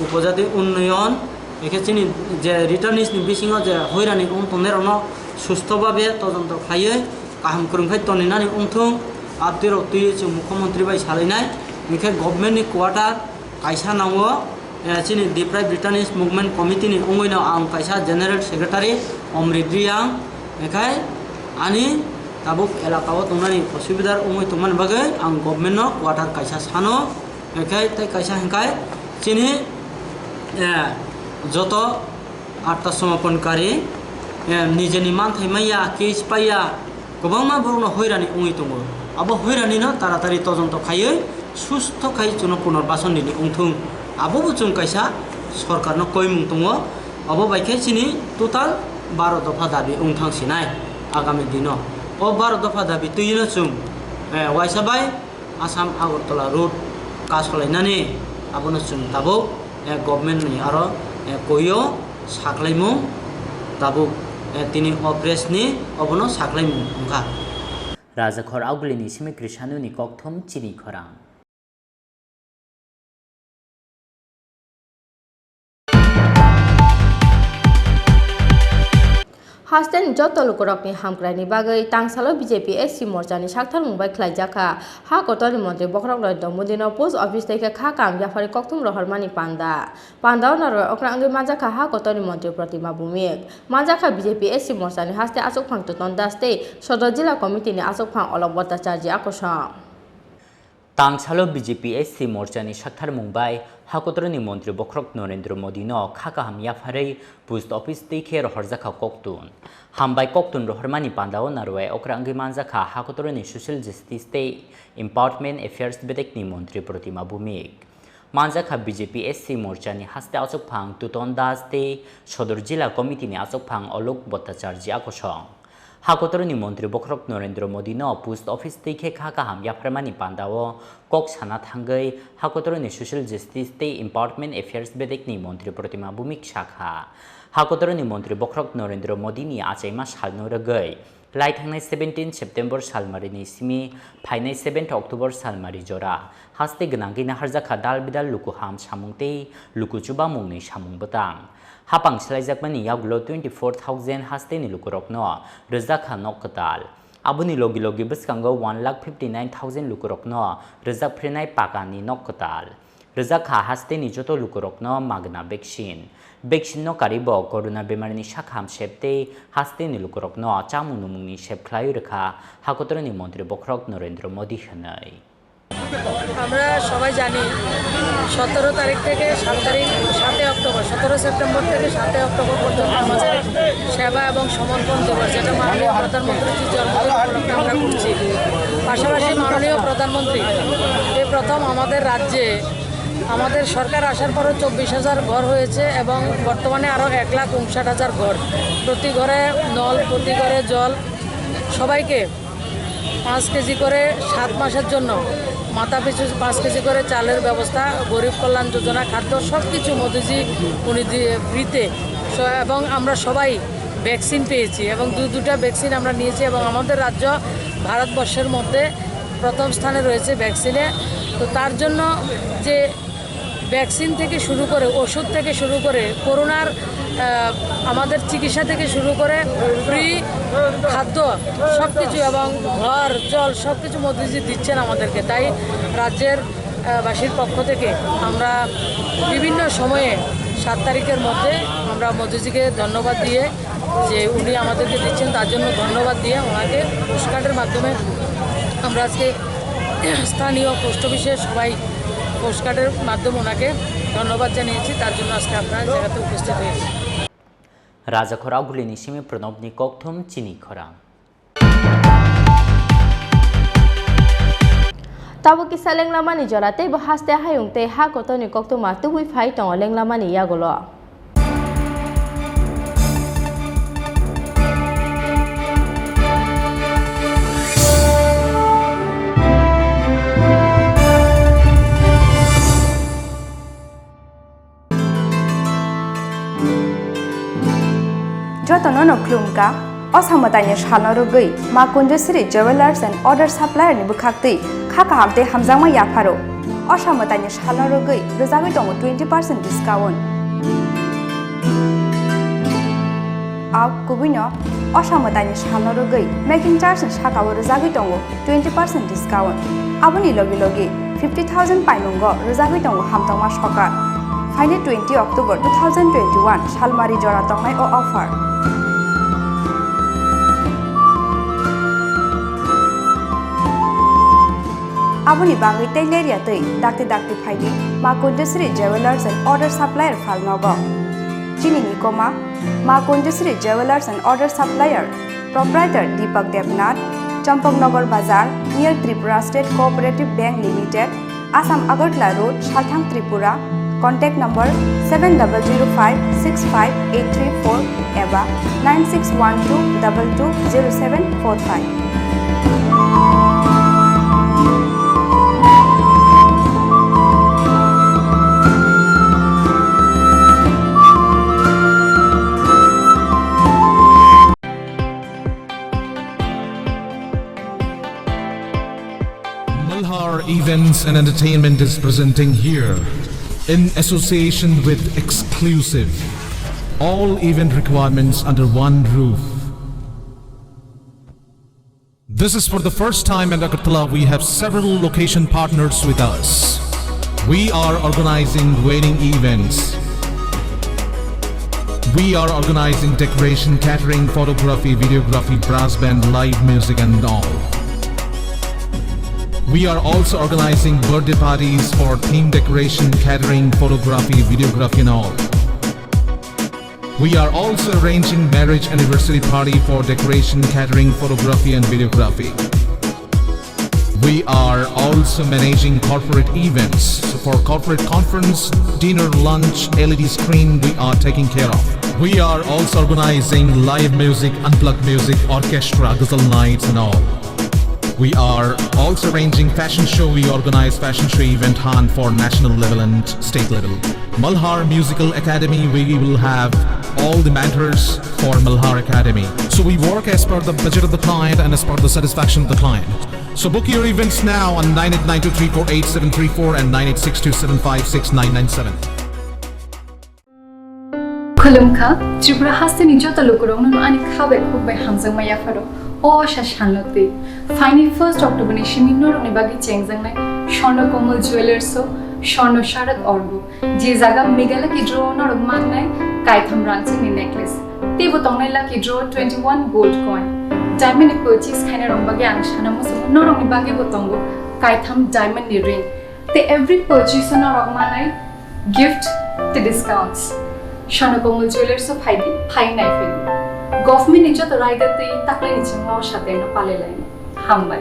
upojati unnoyon, hinkhe chini je returnees ni bisingo je hoirani wng tongnairokno sustho babe todonto khlaiwi kaham kwrwng khai toninani wngthung, abtwi rok twiwi chwng Mukhyamantri bai salainai, hinkhe government ni quarter kaisa nango, eh, chini Deprived Returnees Movement Committee ni wngwino ang kaisa General Secretary Omrit Reang, hinkhe ani tabuk elaka o tongnani osubidar wngwi tongmani bagwi ang government no quarter kaisa sano, hinkhe tei kaisa hinkhe chini, eh, joto atta somaponkari, eh, nijeni manthai manya, case paiya, kwbangma borokno hoirani wngwi tongo. Abo hoiranino taratari todonto khaiwi sustho khai chwngno punarbason rini wngthung. Abobo chwng kaisa sorkarno koimung tongo. Abo bai khe chini total baro dopha dabi wngthang sinai agami dino. O baro dopha dabi twino chwng, eh, waisa bai Assam Agartala road kasolainani abono chwng tabuk, eh, government ni aro, eh, koio saklaimung tabuk, eh, tini o press ni obono saklaimung wngkha. Rajakhor Auguli ni simi Krishanoni kokthum chini khorang. Hasteni joto lukurokni hamkraini bagwi tangsalo B J P S C morchani sakthar mungbai khlaijakha. Ha kotorni montri Bokhorok Narendra Modino post office tei khe kha kaham yaphari kokthum rohormani panda. Pandao narwai okra wngwi manjakha ha kotorni montri Protima Bhumik. Manjakha B J P S C morchani haste achukphang Tuton Das tei Sodor Jila Committee ni achukphang Olok Bhattacharjee Akosong. Tangsalo B J P S C morchani sakthar mungbai hakotorni montri Bokhorok Narendra Modino kha kaham yapharwi post office twi khe rohorjakha koktun. Hambai koktun rohormani pandao narwai okra wngwi manjakha hakotorni Social Justice tei Empowerment Affairs bedekni montri Protima Bhumik. Manjakha B J P S C morchani haste achukphang Tuton Das tei Sodor Jila Committee ni achukphang Olok Bhattacharjee Akosong. Hakotorni Montri Bokhorok Narendra Modi no Post Office twi khe kha kaham yapharmani pandao kok sana thangwi Hakotorni Social Justice tei Empowerment Affairs bedekni Montri Protima Bhumik sakha. Hakotorni Montri Bokhorok Narendra Modi ni achaima salno rwgwi lai thangnai seventeen September salmari ni simi phainai seventh October salmari jora haste gwnangwi naharjakha dal bidal luku ham samung tei luku chubamungni samung bwtang. Hapang swlaijakmani yagulo twenty four thousand hasteni lukurokno rwjakha nok kwtal. Aboni logi logi bwskango one lakh fifty nine thousand lukurokno rwjak phrinai pakani nok kwtal. Rwjakha hasteni joto lukurokno magna vaccine. Vaccine no karibo corona bemarni sakham sep tei hasteni lukurokno chamung numungni sep khlaiwi rwkha Hakotorni Montri Bokhorok Narendra Modi hwnwi. আমরা সবাই জানি, সতেরো তারিখ থেকে সাত তারিখ, সাতই অক্টোবর, সতেরো সেপ্টেম্বর থেকে সাতই অক্টোবর পর্যন্ত আমাদের সেবা এবং সমর্পণ দিবস, যেটা মাননীয় প্রধানমন্ত্রীর জন্মদিন উপলক্ষে আমরা করছি। পাশাপাশি মাননীয় প্রধানমন্ত্রী এই প্রথম আমাদের রাজ্যে, আমাদের সরকার আসার পরও চব্বিশ হাজার ঘর হয়েছে এবং বর্তমানে আরও এক লাখ উনষাট হাজার ঘর, প্রতি ঘরে নল, প্রতি ঘরে জল, সবাইকে পাঁচ কেজি করে সাত মাসের জন্য মাথা পিছু পাঁচ কেজি করে চালের ব্যবস্থা, গরিব কল্যাণ যোজনা, খাদ্য, সব কিছু মোদিজি উনি দিয়ে ফ্রিতে। স-, এবং আমরা সবাই ভ্যাকসিন পেয়েছি এবং দু দুটা ভ্যাকসিন আমরা নিয়েছি এবং আমাদের রাজ্য ভারতবর্ষের মধ্যে প্রথম স্থানে রয়েছে ভ্যাকসিনে। তো তার জন্য যে ভ্যাকসিন থেকে শুরু করে, ওষুধ থেকে শুরু করে, করোনার, আহ, আমাদের চিকিৎসা থেকে শুরু করে ফ্রি খাদ্য, সব কিছু এবং ঘর, জল, সব কিছু মোদিজি দিচ্ছেন আমাদেরকে। তাই রাজ্যের, আহ, বাসীর পক্ষ থেকে আমরা বিভিন্ন সময়ে সাত তারিখের মধ্যে আমরা মোদিজিকে ধন্যবাদ দিয়ে যে উনি আমাদেরকে দিচ্ছেন, তার জন্য ধন্যবাদ দিয়ে ওনাকে পোস্টকার্ডের মাধ্যমে আমরা আজকে স্থানীয় পোস্ট অফিসে সবাই পোস্টকার্ডের মাধ্যমে ওনাকে ধন্যবাদ জানিয়েছি, তার জন্য আজকে আপনারা জায়গাতে উপস্থিত হয়েছি। Rajakhor Agulini simi Pranobni kokthum chini khorang. Tabuk kisa lenglamani jora tei bo haste hayung tei ha kotorni koktwma tubui phai tongo lenglamani yagulo. Jotono no khulumkha, o samwtaini salno rwgwi Ma Kunjasri Jewellers and Other Supplier ni bwkhaktwi kha kaham tei hamjakma yapharo. O samwtaini salno rwgwi rwjagwi tongo twenty percent discount. Au kubuino o samwtaini salno rwgwi making charge ni sakao rwjagwi tongo twenty percent discount. Aboni logi logi fifty thousand paimungo rwjagwi tongo hamtokma sokar. Phaini twenty October two thousand twenty-one salmari jora tongnai o offer. Aboni bagwi tei lerya twi dakti dakti phaidi Ma Kunjasri Jewellers and Other Supplier phalnogo. Chini nikoma Ma Kunjasri Jewellers and Other Supplier, Proprietor Deepak Debnath, Champaknagar Bazar, near Tripura State Cooperative Bank Limited, Assam Agartala Road, Salthang, Tripura. Contact number seven double zero five six five eight three four eba nine six one two double two zero seven four five. Malhar Events and Entertainment is presenting here, in association with Exclusive, all event requirements under one roof. This is for the first time in Agartala. We have several location partners with us. We are organizing wedding events. We are organizing decoration, catering, photography, videography, brass band, live music and all. We are also organizing birthday parties for theme decoration, catering, photography, videography and all. We are also arranging marriage anniversary party for decoration, catering, photography and videography. We are also managing corporate events. So for corporate conference, dinner, lunch, L E D screen, we are taking care of. We are also organizing live music, unplugged music, orchestra, ghazal nights and all. We are also arranging fashion show. We organize fashion show event hunt for national level and state level. Malhar Musical Academy, we will have all the mentors for Malhar Academy. So we work as per the budget of the client and as per the satisfaction of the client. So book your events now on nine eight nine two three four eight seven three four and nine eight six two seven five six nine nine seven. Khulumkha, Tripura hasteni joto lukurokno ani kha bai khuk bai hamjakma yapharo. O asa salno twi. Phaini first October ni simi norokni bagwi chengjaknai Swarna Komal Jewellers o Swarna Sharat Orgo. Je jaga Mega Lucky Draw norok mannai kaitham rangchakni necklace. Teibo tongnai Lucky Draw twenty one gold coin. Diamond ni purchase khainai rok bagwi ang sana muchungo norokni bagwi bo tongo kaitham diamond ni ring. Tei every purchase o norok manai gift tei discounts. Swarna Komal Jewellers o phaidi, phai nai phaidi. Government ni joto raida tei taklai ni chingma o sateng no palai lai. Hambai.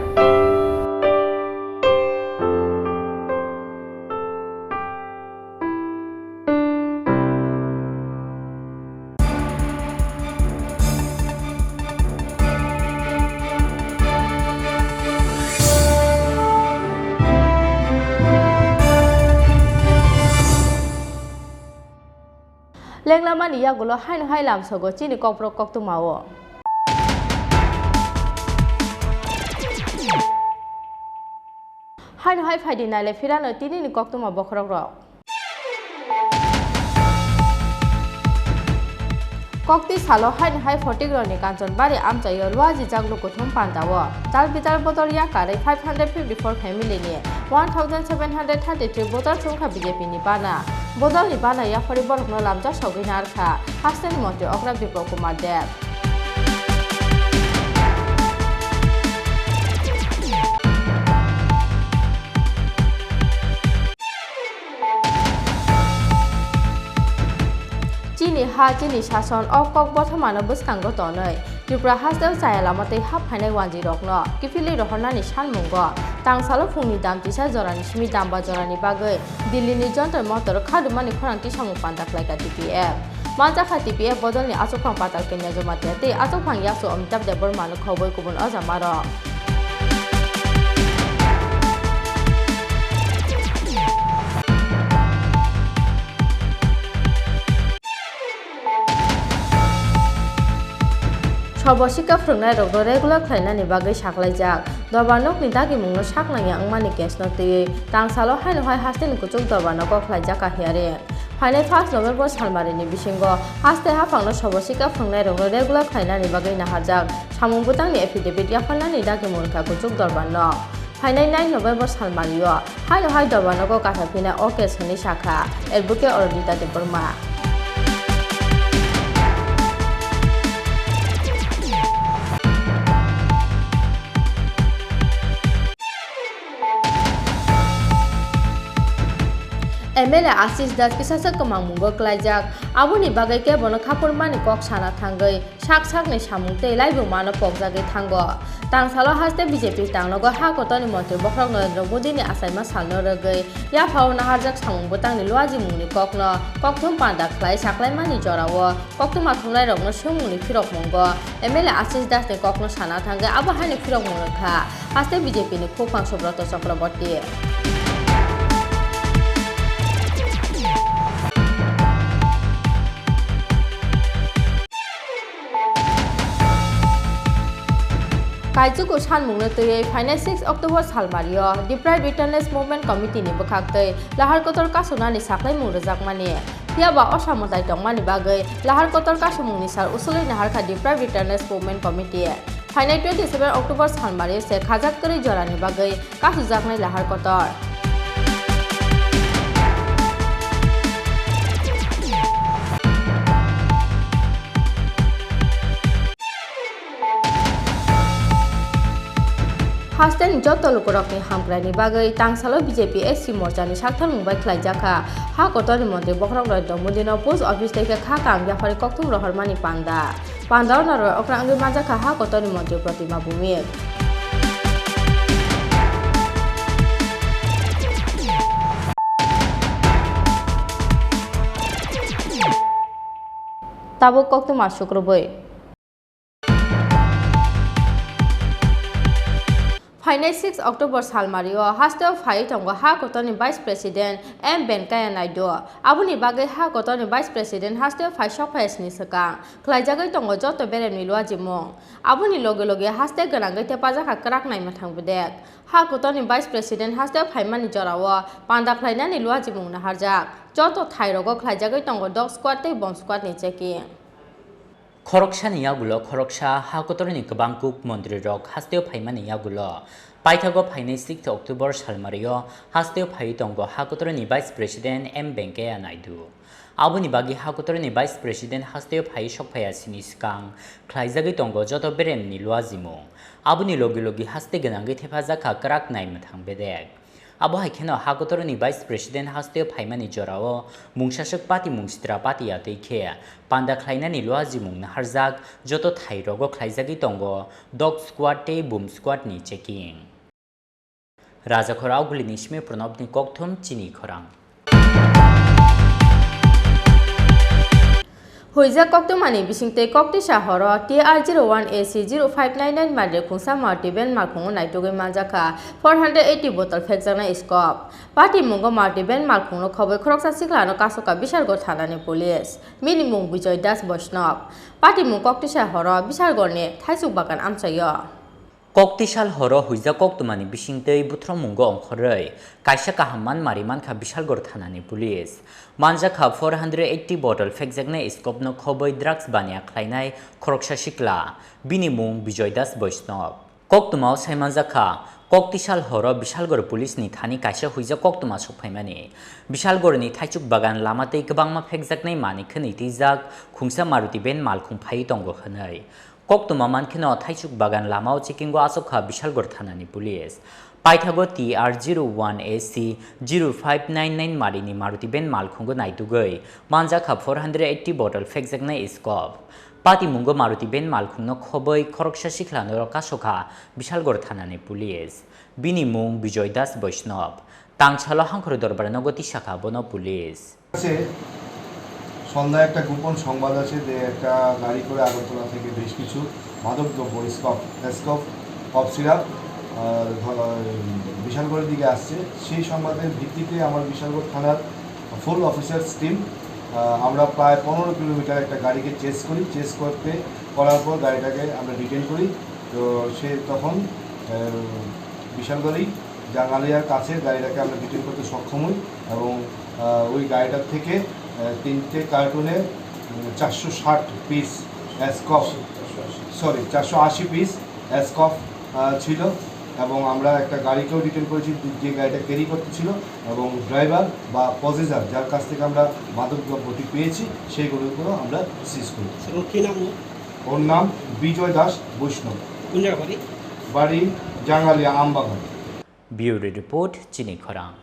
Lenglamani yagulo haino hai lamsogo chini kokborok koktwma o. Haino hai phaidi naile phirano tinini koktwma bokhorok rok. Kokti salo haino hai photikrokni Kanchanbari amchaio luajijak lukuthum pandao tal bital bodol yakarwi five hundred fifty four family ni one thousand seven hundred thirty three bodol chumkha B J P ni bana. Bodolni bana yaphari borokno lamjak sogwi narkha hasteni montri okra Biplab Kumar Deb. Chini ha, chini sason, o kok bothomano bwskango tonwi Tripura hasteo chaya lama tei hap phainai wanjwirokno kiphilwi rohornani sanmungo tangsalo phungni dam tisa jorani simi damba jorani bagwi Dillini Jantar Mantar khadumani khorang tisamung panda khlaikha T P F. Manjakha T P F bodolni achukphang Patal Kanya Jamatia tei achukphang yakchu Amitabh Debbarmano khobwi kubun ojamarok. Sobo sikha phwrwngnairokno regular khlainani bagwi saklaijak. Dorbar nokni dagimungno sak nangya wngmani case-no twiwi tangsalo haino hai hasteni kuchuk dorbarno kok khlaijakha hearing. Phainai first November salmarini bisingo haste haphangno sobo sikha phwrwngnairokno regular khlainani bagwi naharjak samung bwtangni affidavit yapharnani dagimung wngkha kuchuk dorbarno. Phainai nine November salmario haino hai dorbarnogo kathaphinai o case hwnwi sakha Advocate Aradhita Debbarma. M L A Ashish Das kisasa kwmangmungo klaijak, aboni bagwi khe bono khapurmani kok sana thangwi sak sakni samung tei laibumano pokjagwi thango. Tangsalo haste B J P tangnogo ha kotorni montri bokhorok Narendra Modini achaima salno rwgwi yaphao naharjak samung bwtangni luajimungni kokno kokthum panda khlai saklaimani jorao koktwma thumnairokno swngmungni phirokmungo M L A Ashish Dasni kokno sana thangwi abo haino phirokmung wngkha haste B J P ni khukphang Subroto Chakraborty. Kaichuku sanmungno twiwi phainai six October salmario Deprived Retirees Movement Committee ni bwkhaktwi lahar kotor kasuknani saklaimung rwjakmani. Phiyaba o samwtai tongmani bagwi lahar kotor kasumungni sal usulwi naharkha Deprived Retirees Movement Committee. Phainai twenty seven October salmario se khajak kwrwi jorani bagwi kasujaknai lahar kotor. Hasteni joto lukurokni hamkraini bagwi tangsalo B J P S C morchani saktharmung bai khlaijakha. Ha kotorni montri bokhorok Narendra Modino post office tei khe kha kaam yaphari kokthum rohormani panda. Pandao narwai okra wngwi manjakha ha kotorni montri Protima Bhumik. Tabuk koktwma sukrubwi. Phainai six October salmario hasteo phaiwi tongo ha kotorni Vice President M Venkaiah Naidu. Aboni bagwi ha kotorni Vice President hasteo phai sokphai sini swkang khlaijagwi tongo joto beremni luajimung. Aboni loge loge haste gwnangwi thepajakha kwrak naimwthang bedek. Ha kotorni Vice President hasteo phaimani jorao panda khlainani luajimung naharjak. Joto thairogo khlaijagwi tongo dog squad tei bomb squad ni checking. Khoroksani yagulo khoroksa ha kotorni kwbang kuk montrirok hasteo phaimani yagulo paithago phainai sixth October salmario hasteo phaiwi tongo ha kotorni Vice President M Venkaiah Naidu. Aboni bagwi ha kotorni Vice President hasteo phaiwi sokphai sini swkang khlaijagwi tongo joto beremni luajimung. Aboni logi logi haste gwnangwi thepajakha kwrak naimwthang bedek. Abo hai kheno ha kotorni Vice President hasteo phaimani jorao mungsaswk patimung sitra patiya twi khe panda khlainani luajimung naharjak joto thairogo khlaijagwi tongo dog squad tei bomb squad ni checking. Rajakhor Augulini simi Pranobni kokthum chini khorang. Huijak koktwmani bisingtwi koktwisa horo T R zero one A C zero five nine nine mari khungsa multi-brand malkhungo naitugwi manjakha four hundred eighty bottle phekjaknai scope. Patimungo multi-brand malkhungno khobwi khoroksa siklano kasokha Bishalgarh thanani police. Bini mung Bijoy Das Boishnov. Patimung koktwisa horo Bishalgarhni Thaichuk Bagan amchaio. Koktisal horo huijak koktwmani bisingtwi buthrokmungo ongkhorwi kaisa kaham manmari mankha Bishalgarh thanani police. Manjakha four hundred eighty bottle phekjaknai scope no khobwi drugs baniya khlainai khoroksa sikla, bini mung Bijoy Das Boishnov. Koktwmao saimanjakha, Koktisal horo Bishalgarh police ni thani kaisa huijak koktwma sokphaimani. Bishalgarh ni Thaichuk Bagan lama tei kwbangma phekjaknai manwi khwnwi twijak khungsa Maruti van malkhung phaiwi tongo hwnwi. Koktwma mankheno Thaichuk Bagan lamao checking o achukha Bishalgarh thanani police. Paithago T R zero one A C zero five nine nine marini Maruti van malkhungo naitugwi manjakha four hundred eighty bottle phekjaknai scope. Patimungo Maruti van malkhungno khobwi khoroksa sikhlano kasokha Bishalgarh thanani police. Bini mung Bijoy Das Boishnov. Tangsalo Hangkhor Dorbar nogo tisakha bono police. আছে, সন্ধ্যায় একটা গোপন সংবাদ আছে যে একটা গাড়ি করে আগরতলা থেকে বেশ কিছু মাদক দ্রব্য, স্কফ, স্কফ, কফ সিরাপ, আহ, ধ-, বিশালগড়ের দিকে আসছে। সেই সংবাদের ভিত্তিতে আমার বিশালগড় থানার ফুল অফিসার্স টিম, আহ, আমরা প্রায় পনেরো কিলোমিটার একটা গাড়িকে চেস করি। চেস করতে, করার পর গাড়িটাকে আমরা ডিটেন করি। তো সে তখন, আহ, বিশালগড়ি জাঙ্গালিয়ার কাছে গাড়িটাকে আমরা ডিটেন করতে সক্ষম হই এবং, আহ, ওই গাড়িটার থেকে, আহ, তিনটে কার্টুনে, উম, চারশো ষাট পিস স্কফ, সরি, চারশো আশি পিস স্কফ, আহ, ছিল এবং আমরা একটা গাড়িকেও ডিটেন করেছি, যে গাড়িটা ক্যারি করতেছিল এবং ড্রাইভার বা পজেসার, যার কাছ থেকে আমরা মাদক দ্রব্যটি পেয়েছি, সেইগুলোকেও আমরা সিজ করি। স্যার, ওর কী নাম? ওর নাম বিজয় দাস বৈষ্ণব। কোন জায়গা বাড়ি? বাড়ি জাঙ্গালিয়া আমবাগান। Bureau report, Chini Khorang.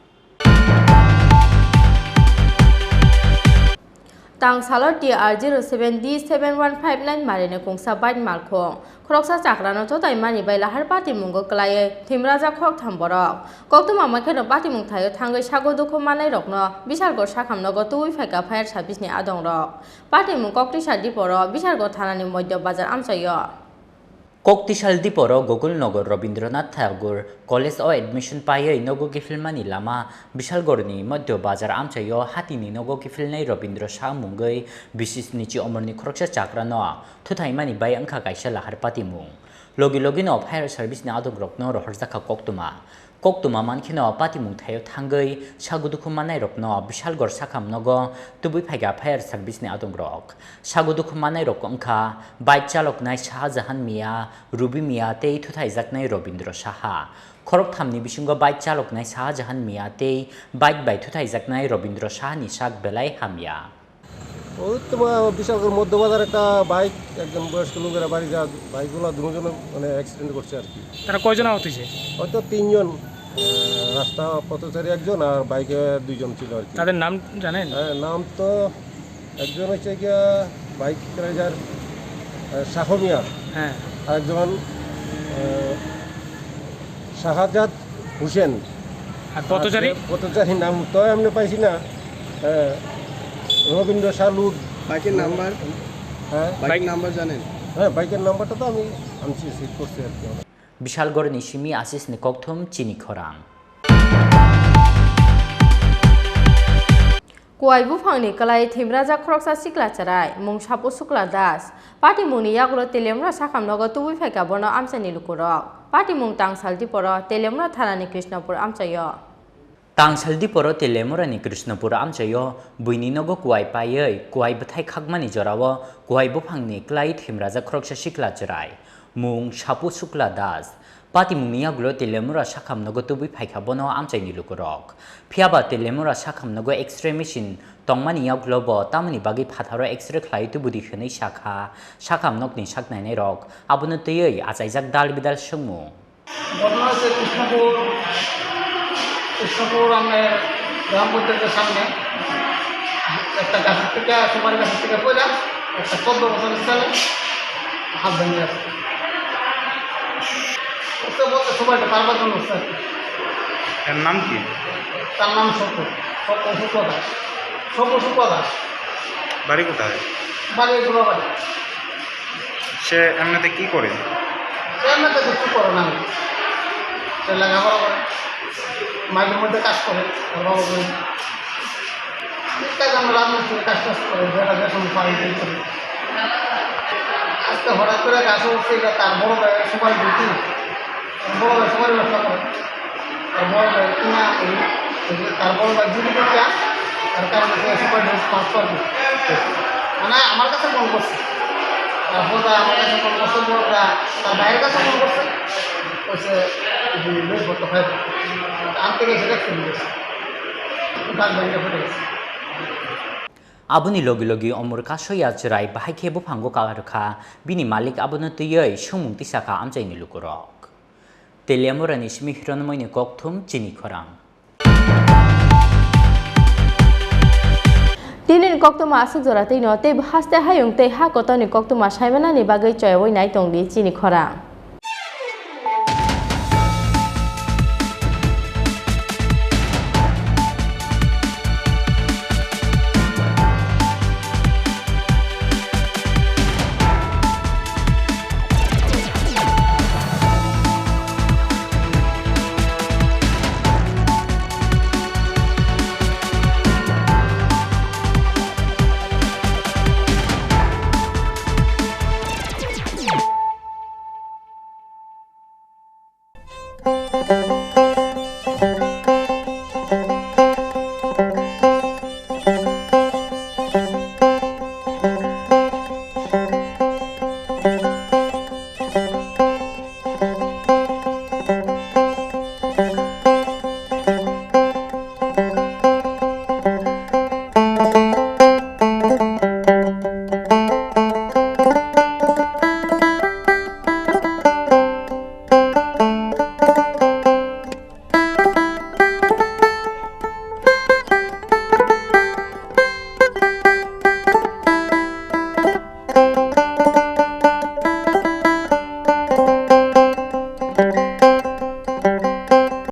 Tangsalo T R zero seven D seven one five nine marini kungsa bike malkhung. Khoroksa chakrano chotai mani bai lahar patimungo kwlaiwi thwimrajak khoroktham borok. Koktwma mankhe no patimung thaio thangwi sago dukhu manai rokno Bishalgarh sakham nogo tubui phaikha fire service ni adongrok. Patimung koktwisa diporo Bishalgarh thanani Moidya Bazar amchaio. Koktisal diporo Gokul Nagar Rabindranath Tagore College o admission paiwi nogo kiphilmani lama Bishalgarhni Madhya Bazar amchaio hatini nogo kiphilnai Rabindra Shah mungwi bisis nichi omorni khoroksa chakrano thuthaimani bai wngkha kaisa lahar patimung. Logi logino fire service ni adongrokno rohorjakha koktwma. Koktwma mankheno patimung thaio thangwi sago dukhu manairokno Bishalgarh sakham nogo tubui phaikha fire service ni adongrok. Sago dukhu manairok wngkha bike chaloknai Shah Jahan Mia, Ruby Mia tei thuthaijaknai Robindra Saha. Khoroktham ni bisingo bike chaloknai Shah Jahan Mia tei bike bai thuthaijaknai Robindra Saha ni sak belai hamya. ওই তোমার বিশালগড় মধ্য বাজার একটা বাইক, একজন বয়স্ক লোকেরা বাড়ি যা, বাইকগুলো দুজনে মানে অ্যাক্সিডেন্ট করছে আর কি। তারা কয়জন আহত হয়েছে? হয়তো তিনজন, আহ, রাস্তা পথচারী একজন আর বাইকে দুইজন ছিল আর কি। তাদের নাম জানেন? হ্যাঁ, নাম তো একজন হচ্ছে গিয়া বাইক রাইডার, আহ, শাহ মিয়া, হ্যাঁ। আর একজন, আহ, শাহজাদ হোসেন। আর পথচারী? আর পথচারীর নাম তো এমনি পাইছি না। হ্যাঁ, রবীন্দ্র শাহ লুট। বাইকের নাম্বার? হ্যাঁ। বাইক নাম্বার জানেন? হ্যাঁ, বাইকের নাম্বারটা তো আমি আনছি, সেভ করছি আর কি। বিশালগড় নিশিমি আশিস নি kokthum chini khorang. Kuwai buphangni kwlai thwimrajak khoroksa sikla chwrai, mung Sapu Sukla Das. Patimungni yagulo Telemura sakham nogo tubui phaikha bono amchaini lukurok. Patimung tangsal diporo Telemura thanani Krishnapur amchaio. Tangsal diporo Telemurani Krishnapur amchaio buini nogo kuwai paiwi kuwai bwthai khakmani jorao kuwai buphangni kwlai thwimrajak khoroksa sikla chwrai, mung Sapu Sukla Das. Patimungni yagulo Telemura sakham nogo tubui phaikha bono amchaini lukurok. Phiyaba Telemura sakham nogo X-ray machine tongmani yagulo bo tamoni bagwi phatharo X-ray khlai tubudi hwnwi sakha sakham nokni saknainairok. Abono twiwi achaijak dal bidal swngmung. ঘটনা হচ্ছে কৃষ্ণপুর, কৃষ্ণপুর আমাদের গ্রাম পঞ্চায়েতের সামনে একটা গাছের থেকে, সুপারি গাছের থেকে পড়ে একটা চোদ্দ বছরের ছেলে হাত ভেঙে গেছে। উঠতে বলতে সুপারিটা পারবার জন্য উঠছে আর কি। এর নাম কি? তার নাম সপু, সপু সুপা দাস। সপু সুপা দাস। বাড়ি কোথায়? বাড়ি গোলাবাড়ি। সে এমনিতে কি করে? সে এমনিতে কিছু করে না। সে লেখাপড়া করে, মাঠের মধ্যে কাজ করে, তার বাবা করে। ঠিক আছে, আমরা রাজমিস্ত্রির কাজ টাজ করে, যেটা যে সময় পারি, সেই করে। আজকে হঠাৎ করে গাছে উঠছে, এটা তার বড় ভাই সুপারি বিক্রি। তার বড় ভাই সুপারি ব্যবসা করে। তার বড় ভাই কিনা, এই, এই যে তার বড় ভাই জীবিত কিনা, তার কারণে সে সুপারি ডোজ পাঁচ পারবে। মানে আমার কাছে ফোন করছে। তার বড় ভাই আমার কাছে ফোন করছে, বড় ভাই তার ভাইয়ের কাছে ফোন করছে। কইছে, "এই যে ডোজ ভর্তি হয়।" আনতে গেছে, দেখতে গেছে। তার ব্যাংকে ফেটে গেছে। Aboni logi logi omor kasoya chwrai bahai khe buphango kala rwkha, bini malik abono twiwi swngmung tisakha amchaini lukurok. Telemurani simi hironmoni kokthum chini khorang. Tinini koktwma aswk jora twino tei haste hayung tei ha kotorni koktwma saimanani bagwi choyawi nai tongdi chini khorang.